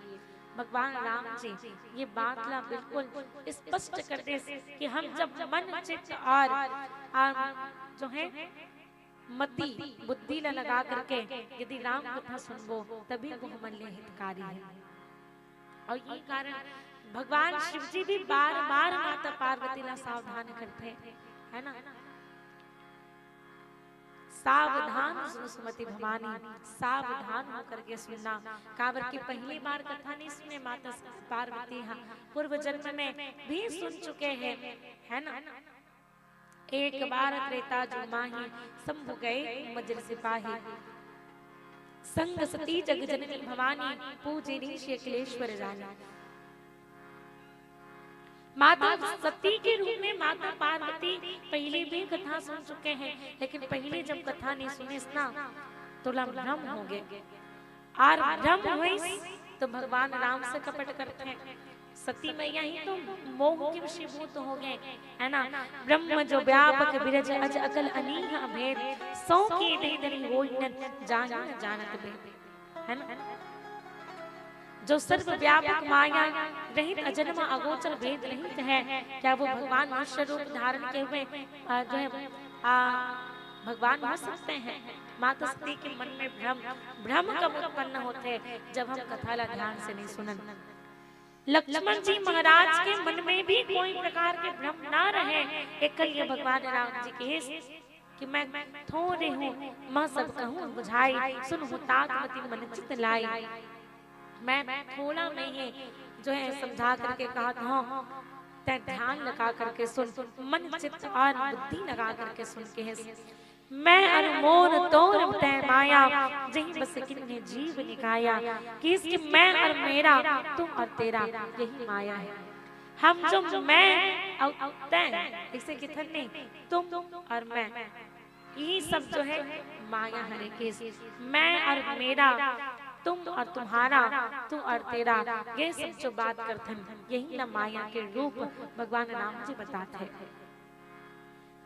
भगवान राम जी ये बात ला बिल्कुल स्पष्ट कर दे कि हम जब मन चित्त और, और जो है मति बुद्धि ला लगा करके यदि राम कथा सुनबो, तभी वो हमन ले हितकारी है। और ये कारण भगवान शिव जी भी बार बार माता पार्वती ला सावधान करथे, है ना? सावधान सुन सुमति भवानी, सावधान होकर के सुनना। काबर की पहली बार कथा नहीं सुने माता पार्वती, हाँ, पूर्व जन्म में भी सुन चुके हैं, है ना? एक बार त्रेता जुग माही, शंभु गए वज्र सिपाही। संग सती जग जननी भवानी, पूजे ऋषि अखिलेश्वर जानी। माता सती के रूप में माता पार्वती पहले भी कथा सुन चुके हैं, लेकिन पहले जब कथा नहीं सुनिस ना, तो लम भ्रम हो गए। और भ्रम होइस तो भगवान राम से कपट करथे। सती मैया ही तो मोह के वशीभूत हो गए, है ना? ब्रह्म जो व्यापक बिरज अज अकल अनीह अभेद, सो कीधे धरि होई न जानी न जानत भेद, है ना? जो सर्वव्यापक माया रहित अजन्मा अगोचर भेद रहित है, क्या वो भगवान मनुष्य रूप धारण किए हुए, आ, जो है, आ, भगवान हो सकते हैं? माता सती के मन में भ्रम, भ्रम कब उत्पन्न होथे? जब हम कथा ला ध्यान से नहीं सुनन। लक्ष्मण जी महाराज के मन में भी कोई प्रकार के भ्रम ना रहे, एकल ये भगवान राम जी के कि मैं थोड़े हूँ, मह सब कहूँ बुझाई, सुनहु तात मति मन चित लाई। मैं थोड़ा में ही जो है समझा करके कहत हूँ, तैं ध्यान लगा करके सुन, मन चित्त और बुद्धि लगा करके सुन के है। मैं अरु मोर तोर तैं माया, जेहि बस किन्नी जीव निकाया। किहिस कि मैं और मेरा, तुम और तेरा, यही माया है। हम जो मैं और तैं, इसे किथन नहीं, तुम और मैं, यही सब जो है माया हरे। किहिस मैं और मेरा, तुम और तुम्हारा, तू और तेरा, ये सब जो बात करथन, यही ना माया के रूप भगवान राम जी बताते हैं।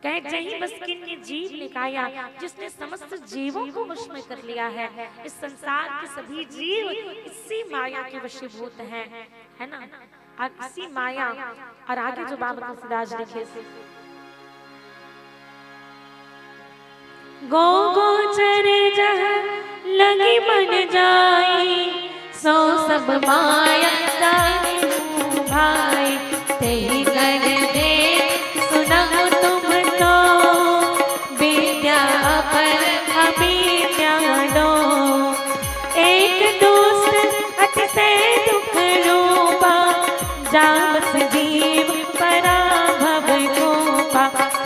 कहे, जेहि बस किन्नी जीव निकाया, जिसने समस्त जीवों को वश में कर लिया है। इस संसार के सभी जीव इसी माया के वशीभूत हैं, है ना? और इसी माया, और आगे जो बाबा तुलसीदास जी लिखे, गो गोचर जह लगी मन जाई, सो सब माया जानी भाई। तेहि कर दे सुनहु तुम तो, विद्या अपर अविद्या दो। एक दुष्ट अतिशय दुख रूपा, जावस जीव परा भव कोपा।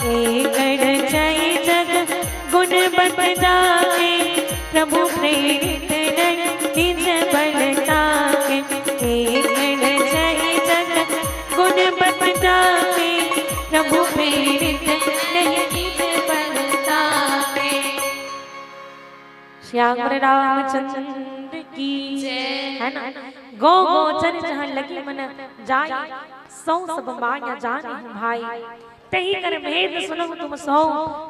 एक रचई जग गुण बत जाके, प्रभु प्रेरित नहीं निज बल ताके। एक रचई जग गुण बत जाके, प्रभु प्रेरित नहीं निज बल ताके। श्याम रामचंद्र की जय। है ना? गो गोचर जहाँ लगी मन जाई, सो सब माया जानी भाई। तेहि कर भेद सुनहु तुम सो,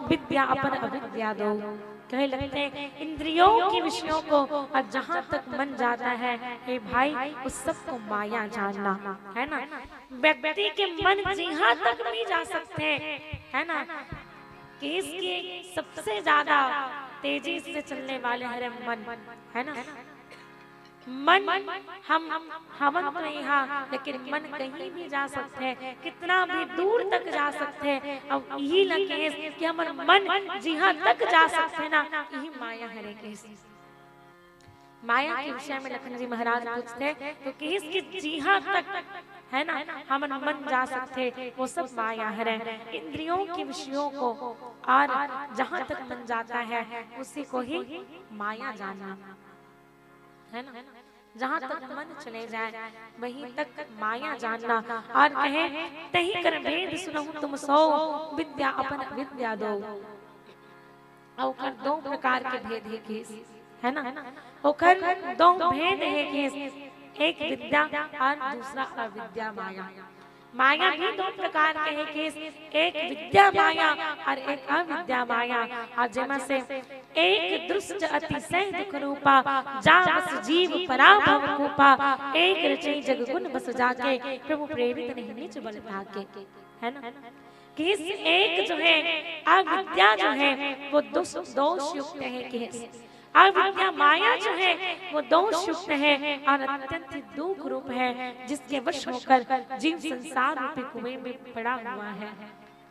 विद्या अपर अविद्या दो। कहे लगते हैं इंद्रियों के विषयों को, और जहां तक मन जाता है, हे भाई, उस सबको माया जानना, है ना? व्यक्ति के मन जिहां तक भी जा सकते हैं, है ना? कि इसकी सबसे ज्यादा तेजी से चलने वाले हरे मन, है ना? मन हम हवन तो यहाँ, लेकिन मन कहीं भी जा सकते हैं, कितना भी दूर तक जा सकते हैं। अब यही लगे कि हमर मन जिहां तक जा सकते हैं ना, यही माया हरे कहिस। माया के विषय में लखन जी महाराज पूछते हैं तो कहिस कि जिहां तक, है ना, हमर मन जा सकते, वो सब माया हरे। इंद्रियों के विषयों को, और जहां तक मन जाता है, उसी को ही माया जानना, है ना? जहां तक मन चले जाए, वहीं तक माया जानना। और कहे, तही कर भेद सुनहु तुम सो, विद्या अपन अविद्या दो। और ओकर दो प्रकार के भेद हे कहिस, है ना? ओकर दो भेद हे कहिस, एक विद्या और दूसरा अविद्या माया। माया भी दो प्रकार के हे कहिस, एक विद्या माया और एक अविद्या माया। और जेमा से एक दुष्ट अतिशय दुख रूपा, जा बस जीव पराभव कूपा, एक रचई जग गुण बस जाके, प्रभु प्रेरित नहीं निज बल ताके, है ना? कहिस एक जो है अविद्या जो है वो दुष्ट दोष युक्त है कहिस। अविद्या माया जो है वो दोष युक्त है और अत्यंत ही दुख रूप है, जिसके वश होकर जीव संसार रूपी कुएं में पड़ा हुआ है।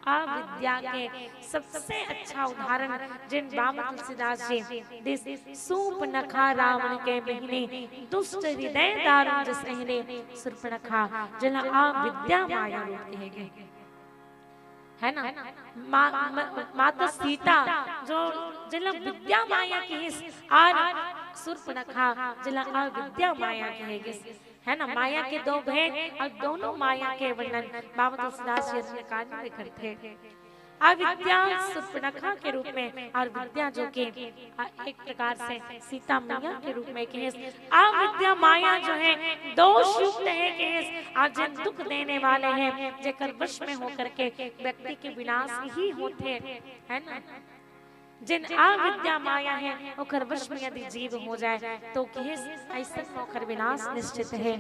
अविद्या के सबसे अच्छा उदाहरण जेन बाबा तुलसीदास जी दिस, सूपनखा रावण के बहिनी, दुष्ट हृदय दारुण जस अहिनी। सूपनखा जेला अविद्या माया रूप कहे गे, है ना? मा-, म-, माता सीता जो जेला विद्या माया कहिस, और सूपनखा जेला अविद्या माया कहे गिस, है ना? माया के दो भेद और दोनों माया के वर्णन बाबा तुलसीदास जी रत्नकारिणी में करथे। अविद्या सूपनखा के रूप में और विद्या जो कि, अ, एक प्रकार से सीता मैया के रूप में कहिस। अविद्या माया जो है दोष युक्त है कहिस, और जेन दुख देने वाले हैं, जेकर वश में होकर के व्यक्ति के विनाश ही होथे, है ना? जेन अविद्या माया है, ओकर वश में यदि जीव हो जाए, तो कहिस अइसन में ओकर विनाश निश्चित है।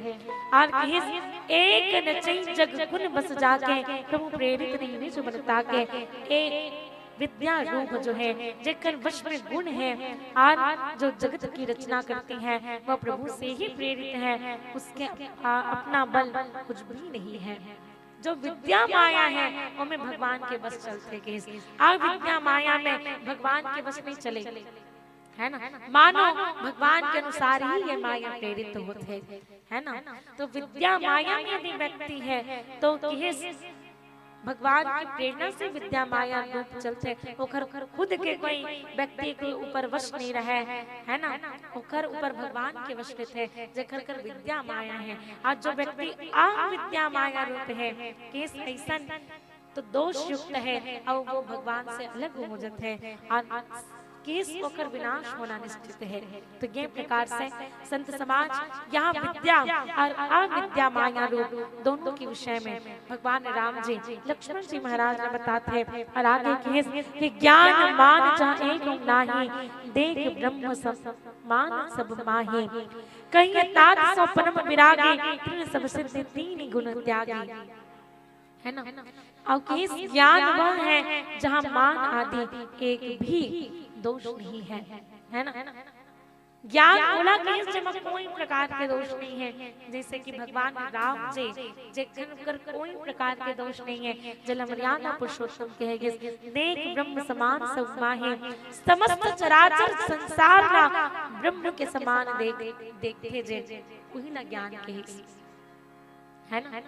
और कहिस एक नचई जग गुण बस जाके, प्रभु प्रेरित नहीं निज बल ताके। एक विद्या रूप जो है, जेकर वश में गुण है और जो जगत की रचना करती है, वह प्रभु से ही प्रेरित है, उसके, आ, अपना बल कुछ भी नहीं है। जो विद्या माया है, ओमे भगवान के वश चलथे कहिस, अविद्या माया में भगवान के वश नहीं चले, है ना? मानो भगवान के अनुसार ही ये माया प्रेरित होथे, है ना? तो विद्या माया में यदि व्यक्ति है, तो कहिस भगवान की प्रेरणा से विद्या माया रूप चलथे, ओकर खुद के कोई व्यक्ति के ऊपर वश नहीं रहे, है ना? ओकर ऊपर भगवान के वश रहिथे, जेकर कर विद्या माया है। और जो व्यक्ति अविद्या माया रूप है, कहिस अइसन तो दोष युक्त है और वो भगवान से अलग हो जाथे और कहिस ओकर विनाश होना निश्चित है। तो ये प्रकार से संत समाज यहाँ विद्या और अविद्या माया रूप दोनों के विषय में भगवान राम जी लक्ष्मण जी महाराज ला बताथे और आगे कहिस कि ज्ञान मान जहाँ एक नाही, देख ब्रह्म समान सब माही। कहीं तात सो परम विरागी, तृण सब सिद्धि तीन गुण त्यागी। है ना? और कहिस ज्ञान वह है जहाँ मान आदि एक भी दोष नहीं है, है ना? ज्ञान ओला कहिस जेमा कोई प्रकार के दोष नहीं है, जैसे कि भगवान राम जी, जेकर कर कोई प्रकार के दोष नहीं है, जेला मर्यादा पुरुषोत्तम कहे गिस। देख ब्रह्म समान सब माहे, समस्त चराचर संसार ला ब्रह्म के समान देख, देखथे जे, उही ला ज्ञान कहिस। है ना?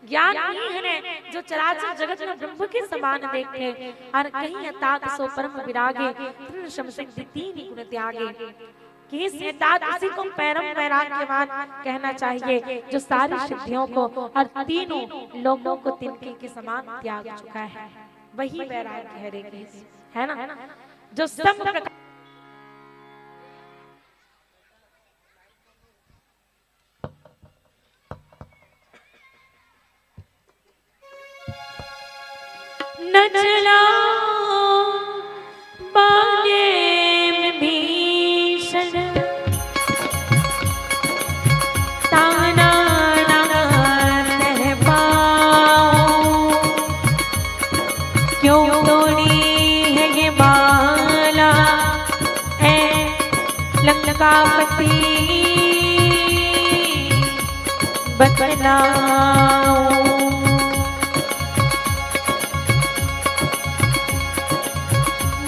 ज्ञान ही है ने, जो चराचर जगत में ब्रह्म के समान देखथे, और कहीं तात सो परम विरागे, तृण सम सिद्धि तीन गुण त्यागे। कहिस तात उसी को परम वैराग्यवान कहना चाहिए, जो सारी सिद्धियों को और तीनों लोगों को तिनके के समान त्याग चुका है, वही वैराग्य है रे कहिस, है ना? जो सब प्रकार नचला बाजे का पति बतलाऊं।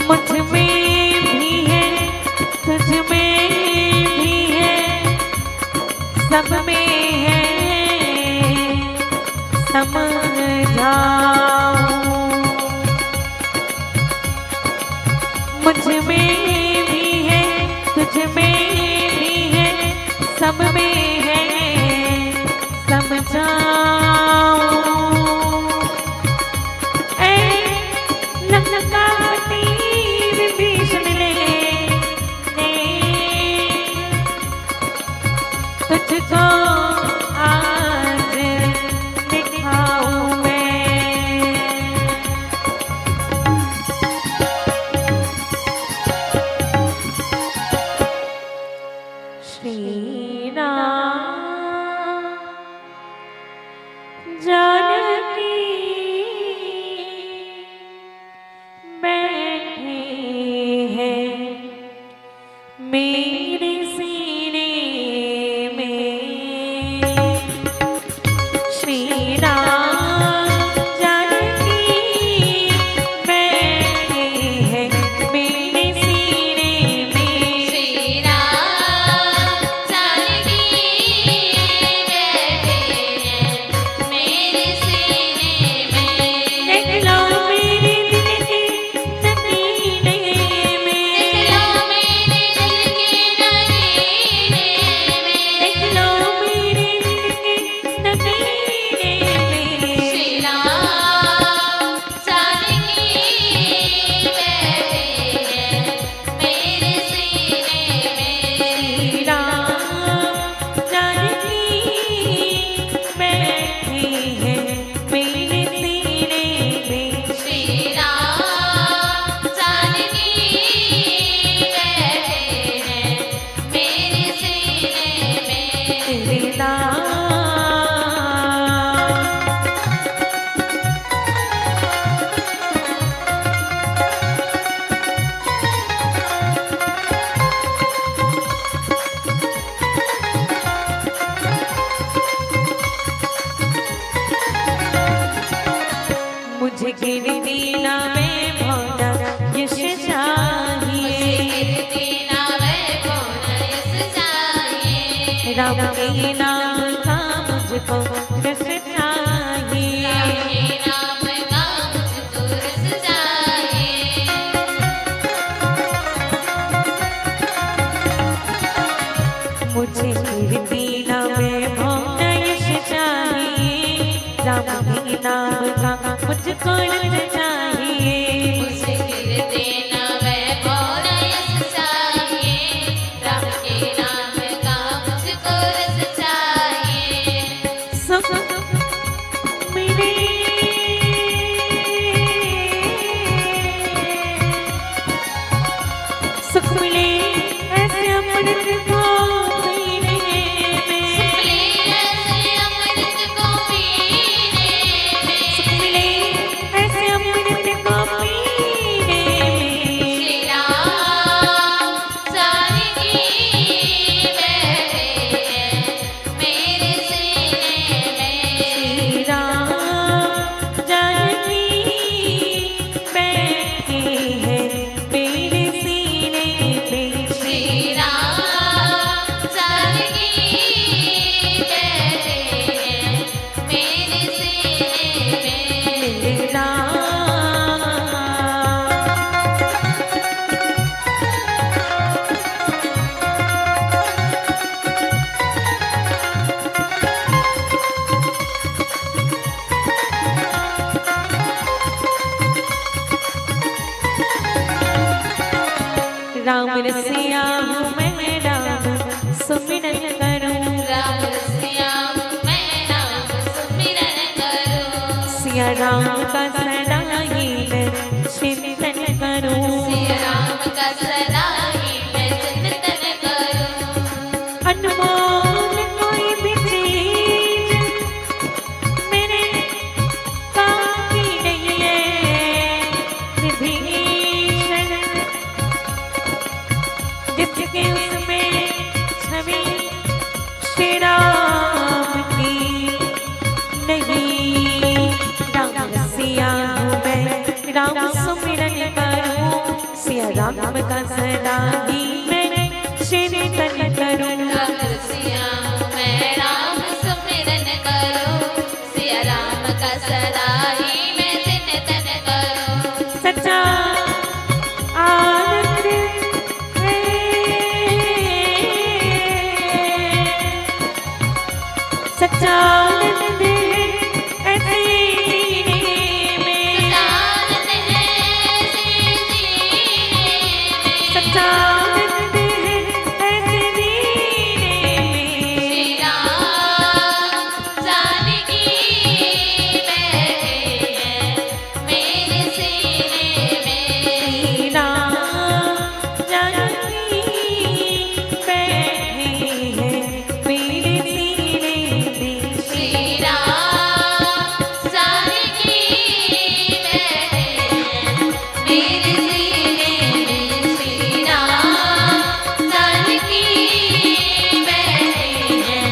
मुझ में भी है, तुझ में भी है, सब में है, समझाऊं। मुझ में भी है, तुझ में भी है, सब में है, समझाऊं। ऐ लंकापति विभीषण ने, ने तुझको आज दिखाऊं मैं। श्री राम जानकी बैठे हैं मेरे सीने में। श्री राम जानकी बैठे हैं मेरे सीने में। श्री राम जानकी बैठे हैं मेरे सीने में। देख लो मेरे दिल के नगीने में। देख लो मेरे दिल के नगीने में। देख लो मेरे दिल के नगीने में। श्री राम जानकी बैठे हैं मेरे सीने में। श्री राम जानकी बैठे हैं मेरे सीने में। श्री राम जानकी बैठे हैं मेरे सीने में। श्री राम। मुझे कीर्ति ना वैभव ना यश चाहिए। मुझे कीर्ति ना वैभव ना यश चाहिए। राम के नाम का मुझको रस चाहिए। राम के नाम का मुझको रस चाहिए। मुझे कीर्ति ना वैभव ना यश चाहिए। राम के नाम का मुझको रस चाहिए। मुझे कीर्ति ना वैभव ना यश चाहिए। राम के नाम का मुझको रस चाहिए। सुख मिले, सुख मिले ऐसे अमृत को पीने में। सुख मिले ऐसे अमृत को पीने में। सुख मिले ऐसे अमृत को पीने में। श्री राम जानकी बैठे हैं मेरे सीने में। श्री राम जानकी बैठे हैं मेरे सीने में। श्री राम जानकी बैठे हैं मेरे सीने में। श्री राम। राम रसिया हूँ मैं, राम सुमिरन करूँ। राम रसिया हूँ मैं, राम सुमिरन करूँ। सिया राम का सदा ही मैं चिंतन करूँ। सिया राम का सदा ही मैं चिंतन करूँ। अनमोल कोई भी चीज मेरे काम की नहीं है विभीषण, जिसके उसमें राम रसिया हूँ मैं, राम सुमिरन करूँ, सिया राम का सदा ही मैं चिंतन करूँ। राम रसिया हूँ मैं, राम सुमिरन करूँ, सिया राम का सदा ही मैं चिंतन करूँ। सच्चा आनंद है, सच्चा आनंद है ऐसे जीने में। सच्चा आनंद है ऐसे जीने में। सच्चा आनंद है ऐसे जीने में। श्री राम जानकी बैठे हैं मेरे सीने में। श्री राम जानकी बैठे हैं मेरे सीने में। श्री राम जानकी बैठे हैं मेरे सीने में। श्री राम जानकी बैठे हैं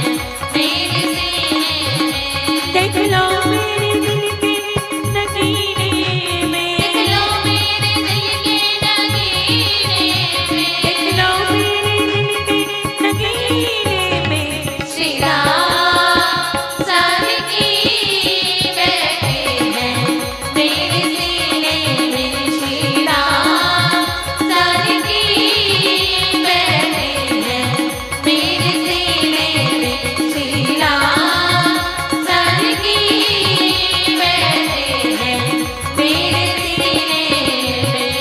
मेरे सीने में। देख लो मेरे दिल के नगीने में। देख लो मेरे दिल के नगीने में। देख लो मेरे दिल के नगीने में। श्री राम जानकी बैठे हैं मेरे सीने में। श्री राम जानकी बैठे हैं मेरे सीने में। श्री राम जानकी बैठे हैं मेरे सीने में।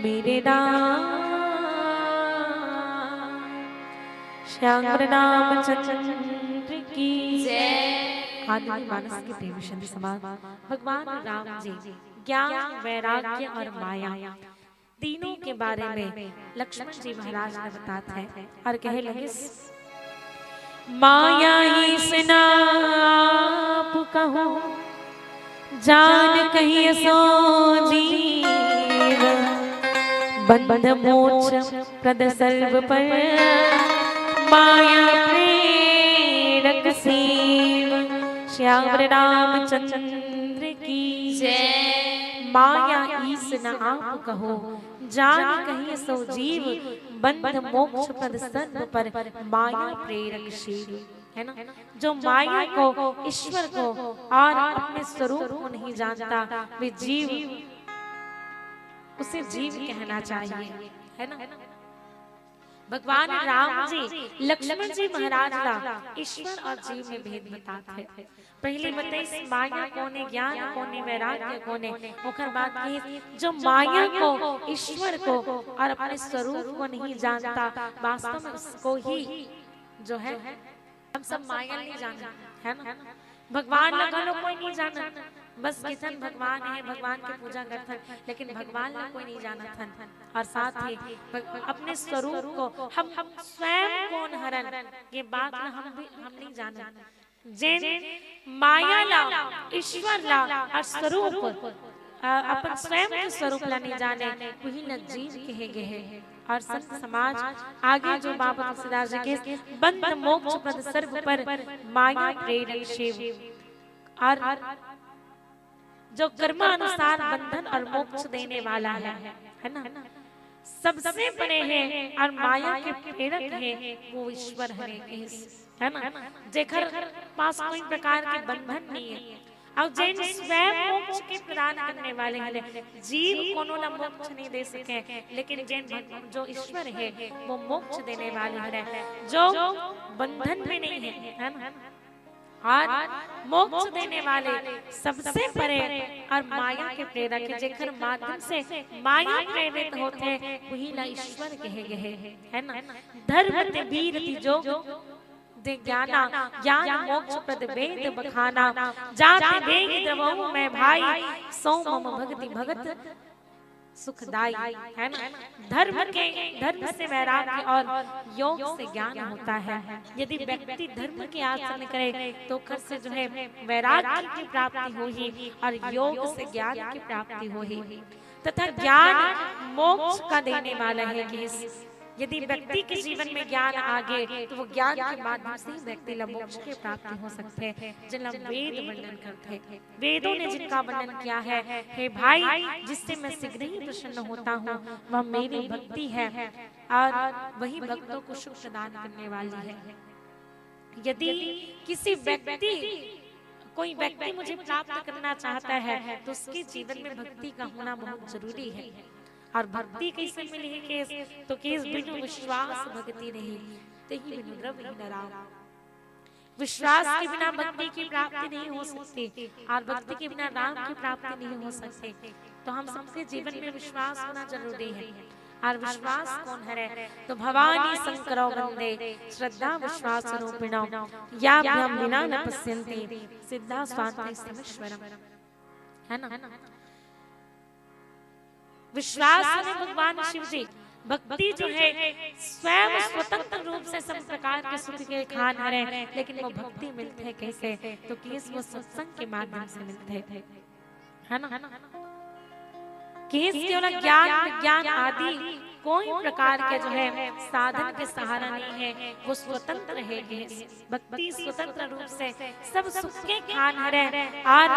मेरे राम श्याम रामचंद्र की जय। आदि मानस के प्रेम शब्द समान भगवान राम जी ज्ञान, वैराग्य और माया तीनों के बारे में लक्ष्मण जी महाराज ने बतात है और कहे लगिस, माया ईस न आप कहो, जान कहिए सो जीव, बंध मोक्ष प्रद सर्व पर, माया प्रेरक शिव। श्याम रामचंद्र की जय। माया ईस न आप कहो, जान कहिए सो जीव, बंध मोक्ष प्रद सर्व पर, माया प्रेरक शिव। है ना? जो माया को, ईश्वर को और अपने स्वरूप को नहीं जानता, वे जीव, उसे जीव कहना चाहिए, है ना? भगवान राम जी लक्ष्मण जी महाराज ला ईश्वर और जीव में भेद बतात है। पहले बताइस माया कोने, ज्ञान कोने, वैराग्य कोने, ओकर बाद कहिस जो माया को, ईश्वर को और अपने स्वरूप को नहीं जानता, वास्तव में उसको ही जो है हम सब माया नहीं जानन, है ना? भगवान ला घलो कोई नहीं जानन, बस कितन भगवान है, भगवान के पूजा करथन, लेकिन भगवान ला कोई नहीं जानत हन। और साथ ही भग-, अपने स्वरूप को, हम, हम स्वयं कौन हरन, ये बात ला हम भी, हम नहीं जानन। जेन माया ला, ईश्वर ला और स्वरूप, अ, अपन स्वयं के स्वरूप ला नहीं जाने, वही ला जीव कहे गए हैं। और संत समाज आगे जो बाबा तुलसीदास जी के बंध मोक्ष प्रद सर्व पर, माया प्रेरक शिव, और जो कर्मानुसार बंधन और मोक्ष देने वाला है, है ना, सबसे बड़े हैं और माया के प्रेरक हैं, वो ईश्वर हरे, है ना, जेकर पास कोई प्रकार के बंधन नहीं है। और जेन स्वयं मोक्ष के प्रदान करने वाले हैं, जीव कोनो ला मोक्ष नहीं दे सके, लेकिन जेन भग-, जो ईश्वर है, वो मोक्ष देने वाले हैं, जो बंधन में नहीं है, है ना? और मोक्ष देने वाले सबसे परे और माया के प्रेरक है, जेकर माध्यम से माया प्रेरित होते, वही ला ईश्वर कहे गए, है ना? धर्म ते बीर तीजो दे ज्ञाना, ज्ञान मोक्ष प्रद वेद बखाना। जात वेद द्रवहु मैं भाई, सो मम भक्ति भगत सुखदाई, है ना? धर्म के, धर्म से वैराग्य और योग से ज्ञान होता है। यदि व्यक्ति धर्म के आचरण करे तो ओकर से जो है वैराग्य की प्राप्ति होही और योग से ज्ञान की प्राप्ति होही तथा ज्ञान मोक्ष का देने वाला है। कि इस यदि व्यक्ति के जीवन में ज्ञान आगे, तो वो ज्ञान के माध्यम से ही व्यक्ति ला मोक्ष के प्राप्ति हो सकथे, जेला वेद वर्णन करथे। वेदों ने जिनका वर्णन किया है, हे भाई, जिससे मैं शीघ्र ही प्रसन्न होता हूँ, वह मेरी भक्ति है और वही भक्तों को सुख प्रदान करने वाली है। यदि किसी व्यक्ति, कोई व्यक्ति मुझे प्राप्त करना चाहता है, तो उसके जीवन में भक्ति का होना बहुत जरूरी है। और भक्ति कैसे मिली है केस? तो केस बिनु विश्वास भक्ति नहीं, तेहि बिनु द्रवहीन राम। विश्वास के बिना भक्ति की प्राप्ति नहीं हो सकती और भक्ति के बिना राम की प्राप्ति नहीं हो सकती। तो हम सबके जीवन में विश्वास होना जरूरी है। और विश्वास कोन हरे? तो भवानी शंकरौ वंदे श्रद्धा विश्वास रूपिणौ, याभ्यां विना न पश्यन्ति सिद्धा स्वान्ति समश्वरम। है ना? विश्वास में भगवान शिव जी, भक्ति जो है स्वयं स्वतंत्र रूप से सब प्रकार के सुख के खान हरे, लेकिन वो भक्ति मिलथे कैसे? तो केस वो सत्संग के माध्यम से मिलथे, है ना? केस केवल ज्ञान विज्ञान आदि कोई प्रकार के जो है साधन के सहारा नहीं है, वो स्वतंत्र है। केस भक्ति स्वतंत्र रूप से सब सुख के खान हरे और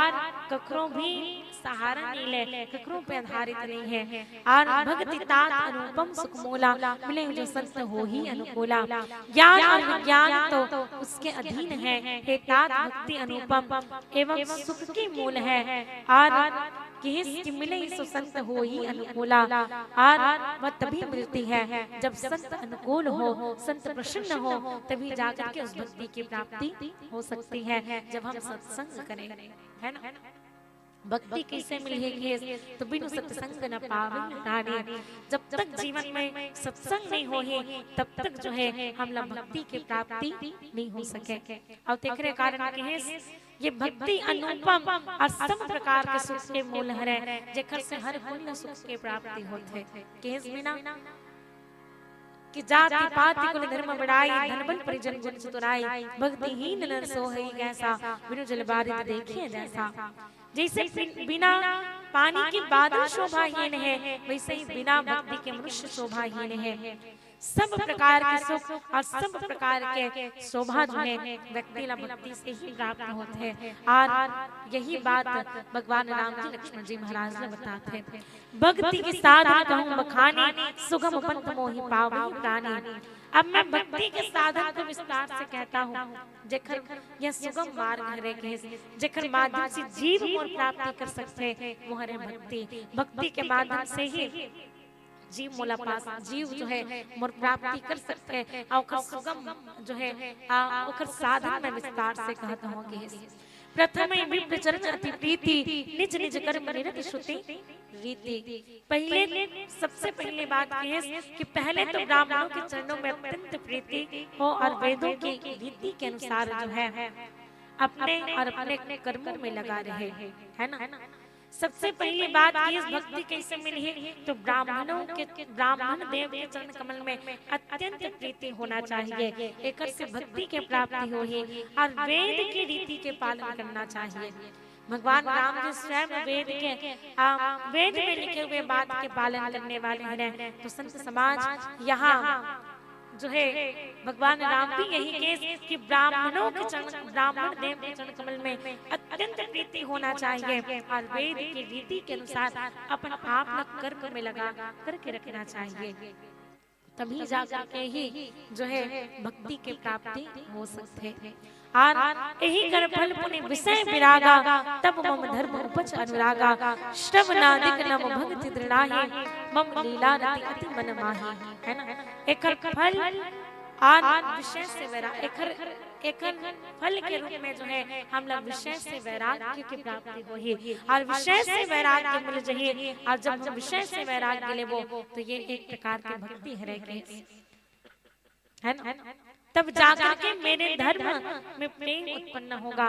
ककरो भी सहारा नहीं ले, ककरो पे आधारित नहीं है। और भक्ति तात अनुपम सुख मोला, मिले जो संत होही अनुकूला। ज्ञान और विज्ञान तो उसके अधीन है, हे तात भक्ति अनुपम एवं सुख की मूल है। और केस कि मिले सो संत होही अनुकूला, और वह तभी मिलती है जब संत अनुकूल हो, संत प्रसन्न हो, तभी जाकर के उस भक्ति की प्राप्ति हो सकती है। जब हम सत्संग करें, है ना? भक्ति कैसे मिली है केस? तो बिनु सत्संग न पावे प्राणी। जब तक जीवन में सत्संग नहीं होही, तब तक जो है हमला भक्ति की प्राप्ति नहीं हो सके। और तेकरे कारण केस ये भक्ति अनुपम और सब प्रकार के सुख के मूल हरे, जेकर से हर कोई ला सुख के प्राप्ति होथे। केस बिना कि जाति पाति कुल धर्म बड़ाई, धन बल परिजन गुण चतुराई, भक्तिहीन नर सोहइ कैसा, बिनु जल बारित देखिए जैसा। जैसे बि-, बिना पानी के बादल शोभाहीन है, वैसे ही बिना भक्ति के मनुष्य शोभाहीन है। सब प्रकार के सुख और सब प्रकार के शोभा जो है व्यक्ति ला भक्ति से ही प्राप्त होथे। और यही बात भगवान राम जी लक्ष्मण जी महाराज ला बताथे, भक्ति के साधन कहूँ बखानी, सुगम पंथ मोहि पावै प्रानी। अब मैं भक्ति के साधन को विस्तार से कहता हूँ, जेकर यह सुगम मार्ग हरे केस, जेकर माध्यम से जीव मोर प्राप्ति कर सकथे, वो हरे भक्ति। भक्ति के माध्यम से ही जीव मोला पास, जीव जो है मोर प्राप्ति कर सकथे, और ओकर सुगम जो है, आ, ओकर साधन मैं विस्तार से कहत हूँ केस, प्रथम विप्र चरण अति प्रीति, निज निज कर्म निरत श्रुति रीति। पहले, सबसे पहली बात केस कि पहले तो ब्राह्मणों के चरणों में अत्यंत प्रीति हो और वेदों की रीति के अनुसार जो है अपने और अपने कर्मों में लगा रहे, है ना? सबसे पहली बात केस भक्ति कैसे मिली है? तो ब्राह्मणों के, ब्राह्मण देव के चरण कमल में अत्यंत प्रीति होना चाहिए, एकर से भक्ति के प्राप्ति होही और वेद की रीति के पालन करना चाहिए। भगवान राम जी स्वयं वेद के, आ, वेद में लिखे हुए बात के पालन करने वाले हैं। तो संत समाज यहाँ जो है, भगवान राम भी यही केस कि ब्राह्मणों के चरण, ब्राह्मण देव के चरण कमल में अत्यंत प्रीति होना चाहिए और वेद की रीति के अनुसार अपन आप ला कर्म में लगा करके रखना चाहिए, तभी जाकर के ही जो है भक्ति के प्राप्ति हो सकथे। और यही कर फल पुनि विषय विरागा, तब मम धर्म उपज अनुरागा। श्रवणादिक नव भक्ति दृढ़ाही, मम लीला रति अति मन माही। है ना? एकर फल और विषय से वैराग, एकर, एकर फल के रूप में जो है हमला विषय से वैराग्य की प्राप्ति होही और विषय से वैराग्य मिल जाही। और जब हम विषय से वैराग्य लेबो तो ये एक प्रकार के भक्ति हरे केस, है ना? तब जाकर के मेरे धर्म में प्रेम उत्पन्न होगा,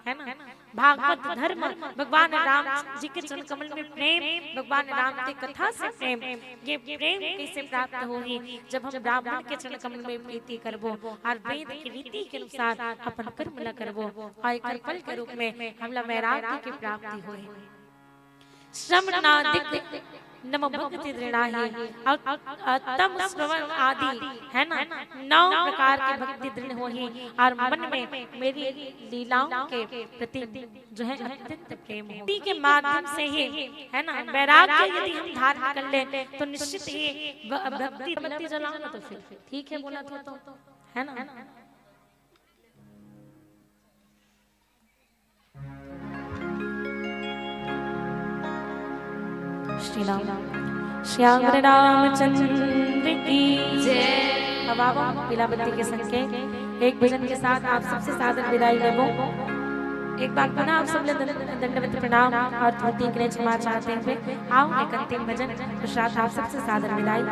है ना? भागवत धर्म, भगवान राम जी के चरण कमल में प्रेम, भगवान राम के कथा से प्रेम, ये प्रेम कैसे प्राप्त होही? जब हम ब्राह्मण के चरण कमल में प्रीति करबो और वेद की रीति के अनुसार अपन कर्म ला करबो और एकर फल के रूप में हमला वैराग्य की प्राप्ति होही। श्रवणादिक नम भक्ति दृढ़ा ही और तम श्रवण आदि, है ना, नौ प्रकार के भक्ति दृढ़ होही और मन में मेरी लीलाओं के प्रति जो है अत्यंत प्रेम हो। भक्ति के माध्यम से ही, है ना, वैराग्य यदि हम धारण कर लें तो निश्चित ही भ-, भक्ति, बत्ती जलाओ ना तो फिर ठीक है बोला तो, तो है ना। श्री राम, श्याम रामचंद्र की जय। अब आप पीला बत्ती के संग के एक भजन के साथ आप सबसे सादर विदाई लेबो। एक बार पुनः आप सब ले दंड-, दंडवत प्रणाम और त्रुटि के लिए क्षमा चाहते हुए आओ एक अंतिम भजन पश्चात आप सबसे सादर विदाई।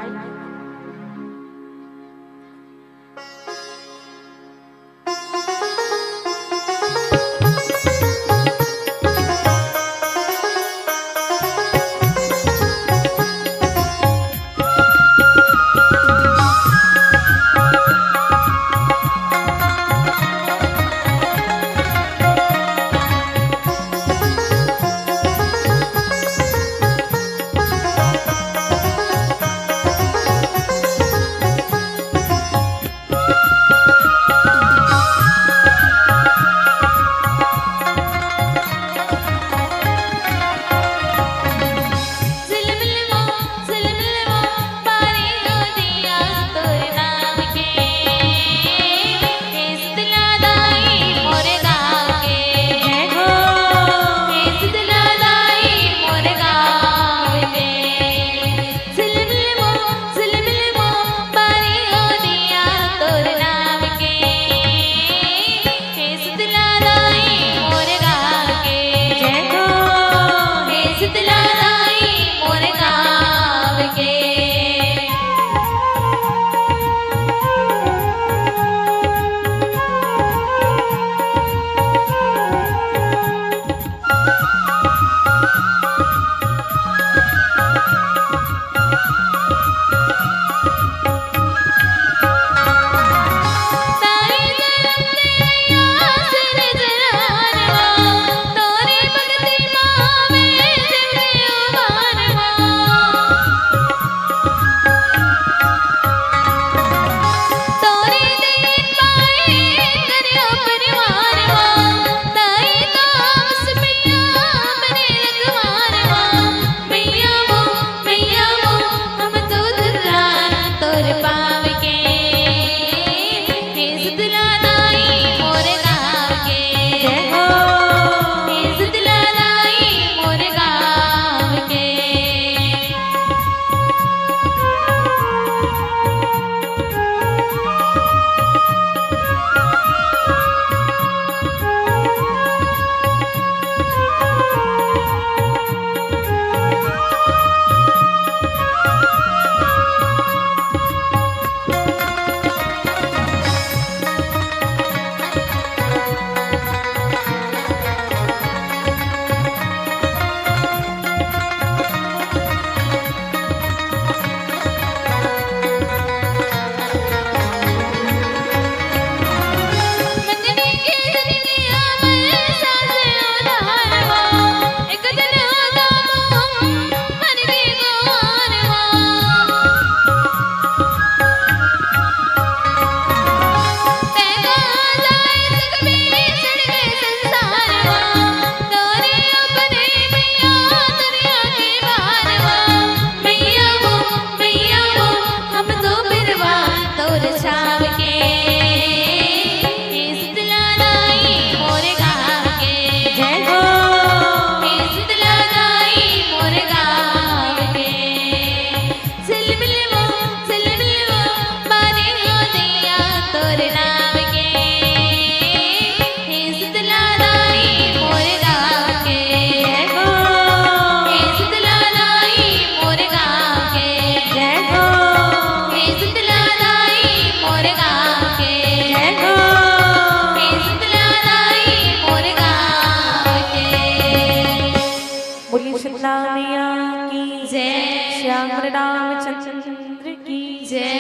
बोलिए शीतला मैया की जय, श्याम रामचंद्र की जय।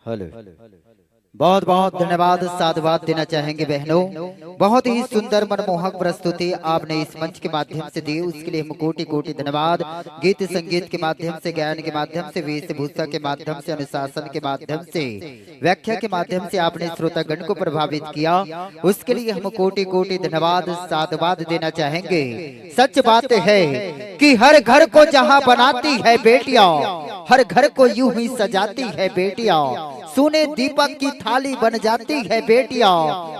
हेलो। बहुत बहुत धन्यवाद, साधुवाद देना चाहेंगे बहनों। बहुत ही सुंदर मनमोहक प्रस्तुति आपने इस मंच के माध्यम से दी, उसके लिए हम कोटि कोटि धन्यवाद। गीत संगीत के माध्यम से, गायन के माध्यम से, वेशभूषा के माध्यम से, अनुशासन के माध्यम से, व्याख्या के माध्यम से आपने श्रोतागण को प्रभावित किया, उसके लिए हम कोटि कोटि धन्यवाद, साधुवाद देना चाहेंगे। सच बात है कि हर घर को जहां बनाती है बेटियां, हर घर को यूं ही सजाती है बेटियां, सोने दीपक की थाली बन जाती है बेटियां,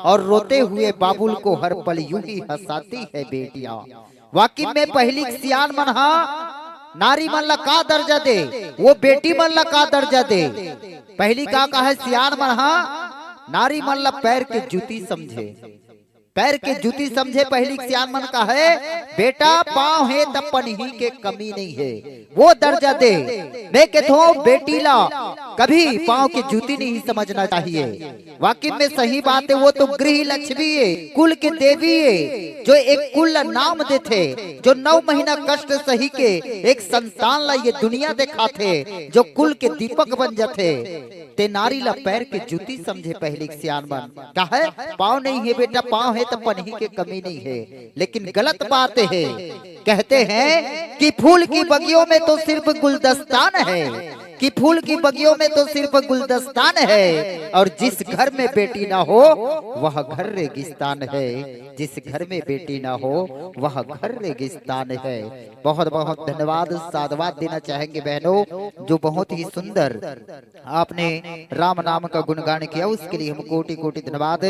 और रोते हुए बाबुल को हर पल यूं ही हंसाती है बेटियां। वाकई में पहिली सियान मन हा नारी मन ला का दर्जा दे, वो बेटी मन ला का दर्जा दे। पहिली का कहे सियान मन हा, नारी मन ला पैर के जूती समझे, पैर के जूती समझे। पहिली सियान मन कहे, बेटा पाँव हे त पनही के कमी नहीं है, वो दर्जा दे। मैं कहता हूँ बेटी ला कभी पाँव के जूती नहीं समझना चाहिए। वाकई में सही बात है, वो तो गृह लक्ष्मी है, कुल के देवी है, जो एक कुल ला नाम देथे, जो नौ महीना कष्ट सही के एक संतान ला ये दुनिया दिखाथे, जो कुल के दीपक बन जाथे। ते नारी ला पैर के जूती समझे पहिली सियान मन। काहे? पाँव नहीं है बेटा, पाँव है तो पनही के कमी नहीं है, लेकिन गलत बात है। कहते हैं कि फूल की बगियों में तो सिर्फ गुलदस्तान है, कि फूल की बगियों में तो सिर्फ गुलदस्तान है, और जिस घर में बेटी ना हो वह घर रेगिस्तान है, जिस घर में बेटी ना हो वह घर रेगिस्तान है। बहुत बहुत धन्यवाद, साधुवाद देना चाहेंगे बहनों, जो बहुत ही सुंदर आपने राम नाम का गुणगान किया, उसके लिए हम कोटि कोटि धन्यवाद,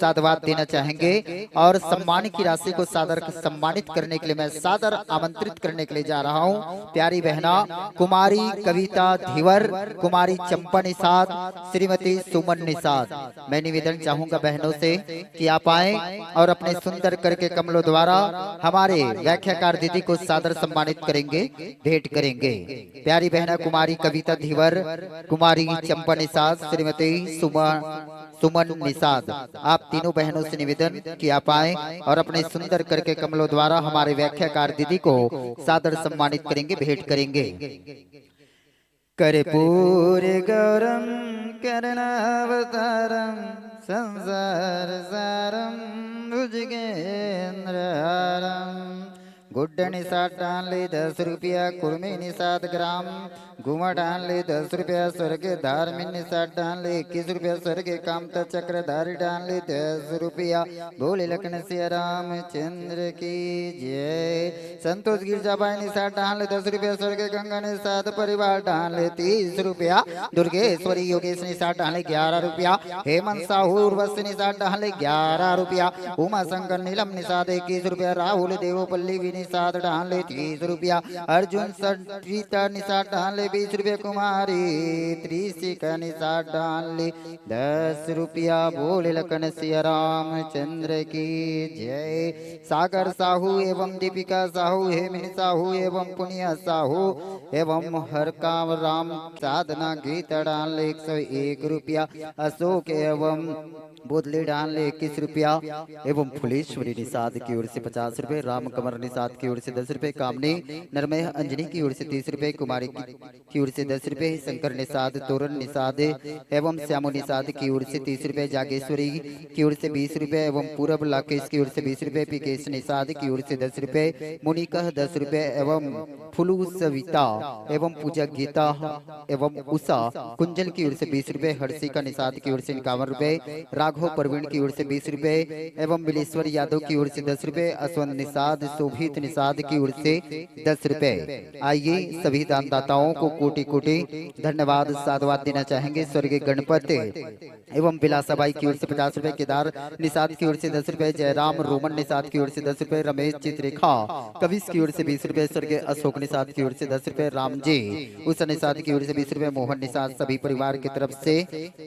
साधुवाद देना चाहेंगे। और सम्मान की राशि को सादर सम्मानित करने के लिए मैं सादर आमंत्रित करने के लिए जा रहा हूँ प्यारी बहना कुमारी कविता धीवर, कुमारी चंपा निषाद, श्रीमती सुमन निषाद। मैं निवेदन चाहूंगा बहनों से कि आप आए और अपने सुंदर करके कमलों द्वारा हमारे व्याख्याकार दीदी को सादर सम्मानित करेंगे, भेंट करेंगे। प्यारी बहना कुमारी कविता धीवर, कुमारी चंपा निषाद, श्रीमती सुमन, सुमन निषाद, आप तीनों बहनों से निवेदन कि आप आए और अपने सुंदर करके कमलों द्वारा हमारे व्याख्याकार दीदी को सादर सम्मानित करेंगे, भेंट करेंगे। कर्पूर गौरम करुणावतारम संसार सारम भुजगेंद्र हारम। गुड्डा निषाद डाहन ले दस रुपया, कुर्मी निषाद ग्राम गुमा डाहन ले दस रुपया, स्वर्गीय धार्मिक निषाद डाहन ले इक्कीस रुपया, स्वर्गीय कामता चक्रधारी डाहन ले दस रुपया। बोले लखन सिया रामचंद्र की जय। संतोष गिरजाबाई निषाद डाहन ले दस रुपया, स्वर्गीय गंगा निषाद परिवार डाहन ले तीस रुपया, दुर्गेश्वरी योगेश निषाद डाहन ले ग्यारह रुपया, हेमंत साहू उर्वशी निषाद डाहन ले ग्यारह रुपया, उमा शंकर नीलम निषाद इक्कीस रुपया, राहुल देवपल्ली भी निषाद डाहन ले तीस रुपया, अर्जुन संप्रीता निषाद डाहन ले बीस रुपया, कुमारी त्रिशिका निषाद डाहन ले दस रुपया। बोले लखन सिया रामचंद्र की जय। सागर साहू एवं दीपिका साहू, हेमिनी साहू एवं पुनिया साहू एवं हरकाम राम साधना गीता डाहन ले एक सौ एक रुपया, अशोक एवं बोदली डाहन ले इक्कीस रुपया एवं फुलेश्वरी निषाद की ओर से पचास रुपए, राम कमर निषाद की ओर से दस रुपए, कामनी नरमय अंजनी की ओर से तीस रुपए, कुमारी की की ओर से दस रुपए, शंकर निषाद, तोरण निषाद एवं श्यामो निषाद की ओर से तीस रुपए, जागेश्वरी की ओर से बीस रुपए एवं पूरब लाकेश की ओर से बीस रुपए, पीकेश निषाद की ओर से दस रुपए, मुनिका दस रुपए एवं फुलू सविता एवं पूजा गीता एवं उषा कुंजल की ओर से बीस रुपए, हर्षिका निषाद की ओर से इक्यावन रुपए, राघव प्रवीण की ओर से बीस रुपए एवं बिलेश्वर यादव की ओर से दस रुपए, अश्वंत निषाद, शोभित निषाद की ओर से दस रुपए। आइए, सभी दानदाताओं को कोटि कोटि धन्यवाद, साधुवाद देना चाहेंगे। स्वर्गीय गणपत एवं विलासाबाई की ओर से पचास रुपए, केदार निषाद की ओर से दस रुपए, जयराम रोमन निषाद की ओर से दस रुपए, रमेश चित्रेखा कविश की ओर से बीस रुपए, स्वर्गीय अशोक निषाद की ओर से दस रुपए, राम जी उषा निषाद की ओर से बीस रुपए, मोहन निषाद सभी परिवार की तरफ से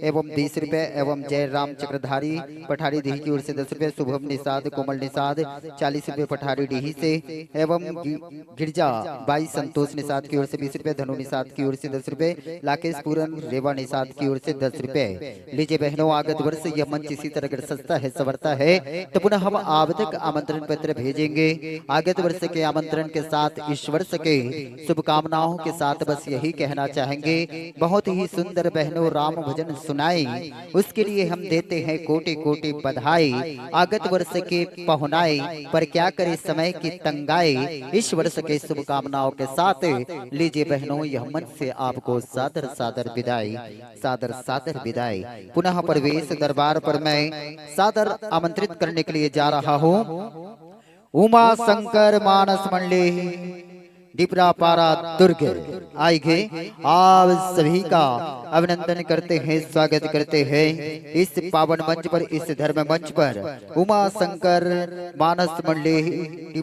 एवं बीस रुपए एवं जयराम चक्रधारी पठारी डीही की ओर से दस रुपए, शुभम निषाद, कोमल निषाद चालीस रुपए पठारी डीही से एवं गि-, गिरजा बाई संतोष निषाद की ओर से बीस रुपए, धनु निषाद की ओर से दस रुपए, लाकेश पूरन रेवा निषाद की ओर से दस रुपए। लीजिए बहनों, आगत वर्ष यह मंच इसी तरह अगर सजता है, संवरता है, तो पुनः हम आवेदक आमंत्रण पत्र भेजेंगे। आगत वर्ष के आमंत्रण के साथ इस वर्ष के शुभकामनाओं के साथ बस यही कहना चाहेंगे, बहुत ही सुंदर बहनों राम भजन सुनाई, उसके लिए हम देते हैं कोटि कोटि बधाई। आगत वर्ष के पहुनाई, पर क्या करे समय की तंगाई। इस वर्ष के शुभकामनाओं के साथ लीजिए बहनों, यह मंच से आपको सादर सादर विदाई, सादर सादर विदाई। पुनः प्रवेश दरबार पर मैं सादर आमंत्रित करने के लिए जा रहा हूँ उमा शंकर मानस मंडली, डिपरा पारा दुर्ग। आइगे, आप सभी का अभिनंदन करते हैं, स्वागत करते हैं इस पावन मंच पर, इस धर्म मंच पर। उमा शंकर मानस मंडली,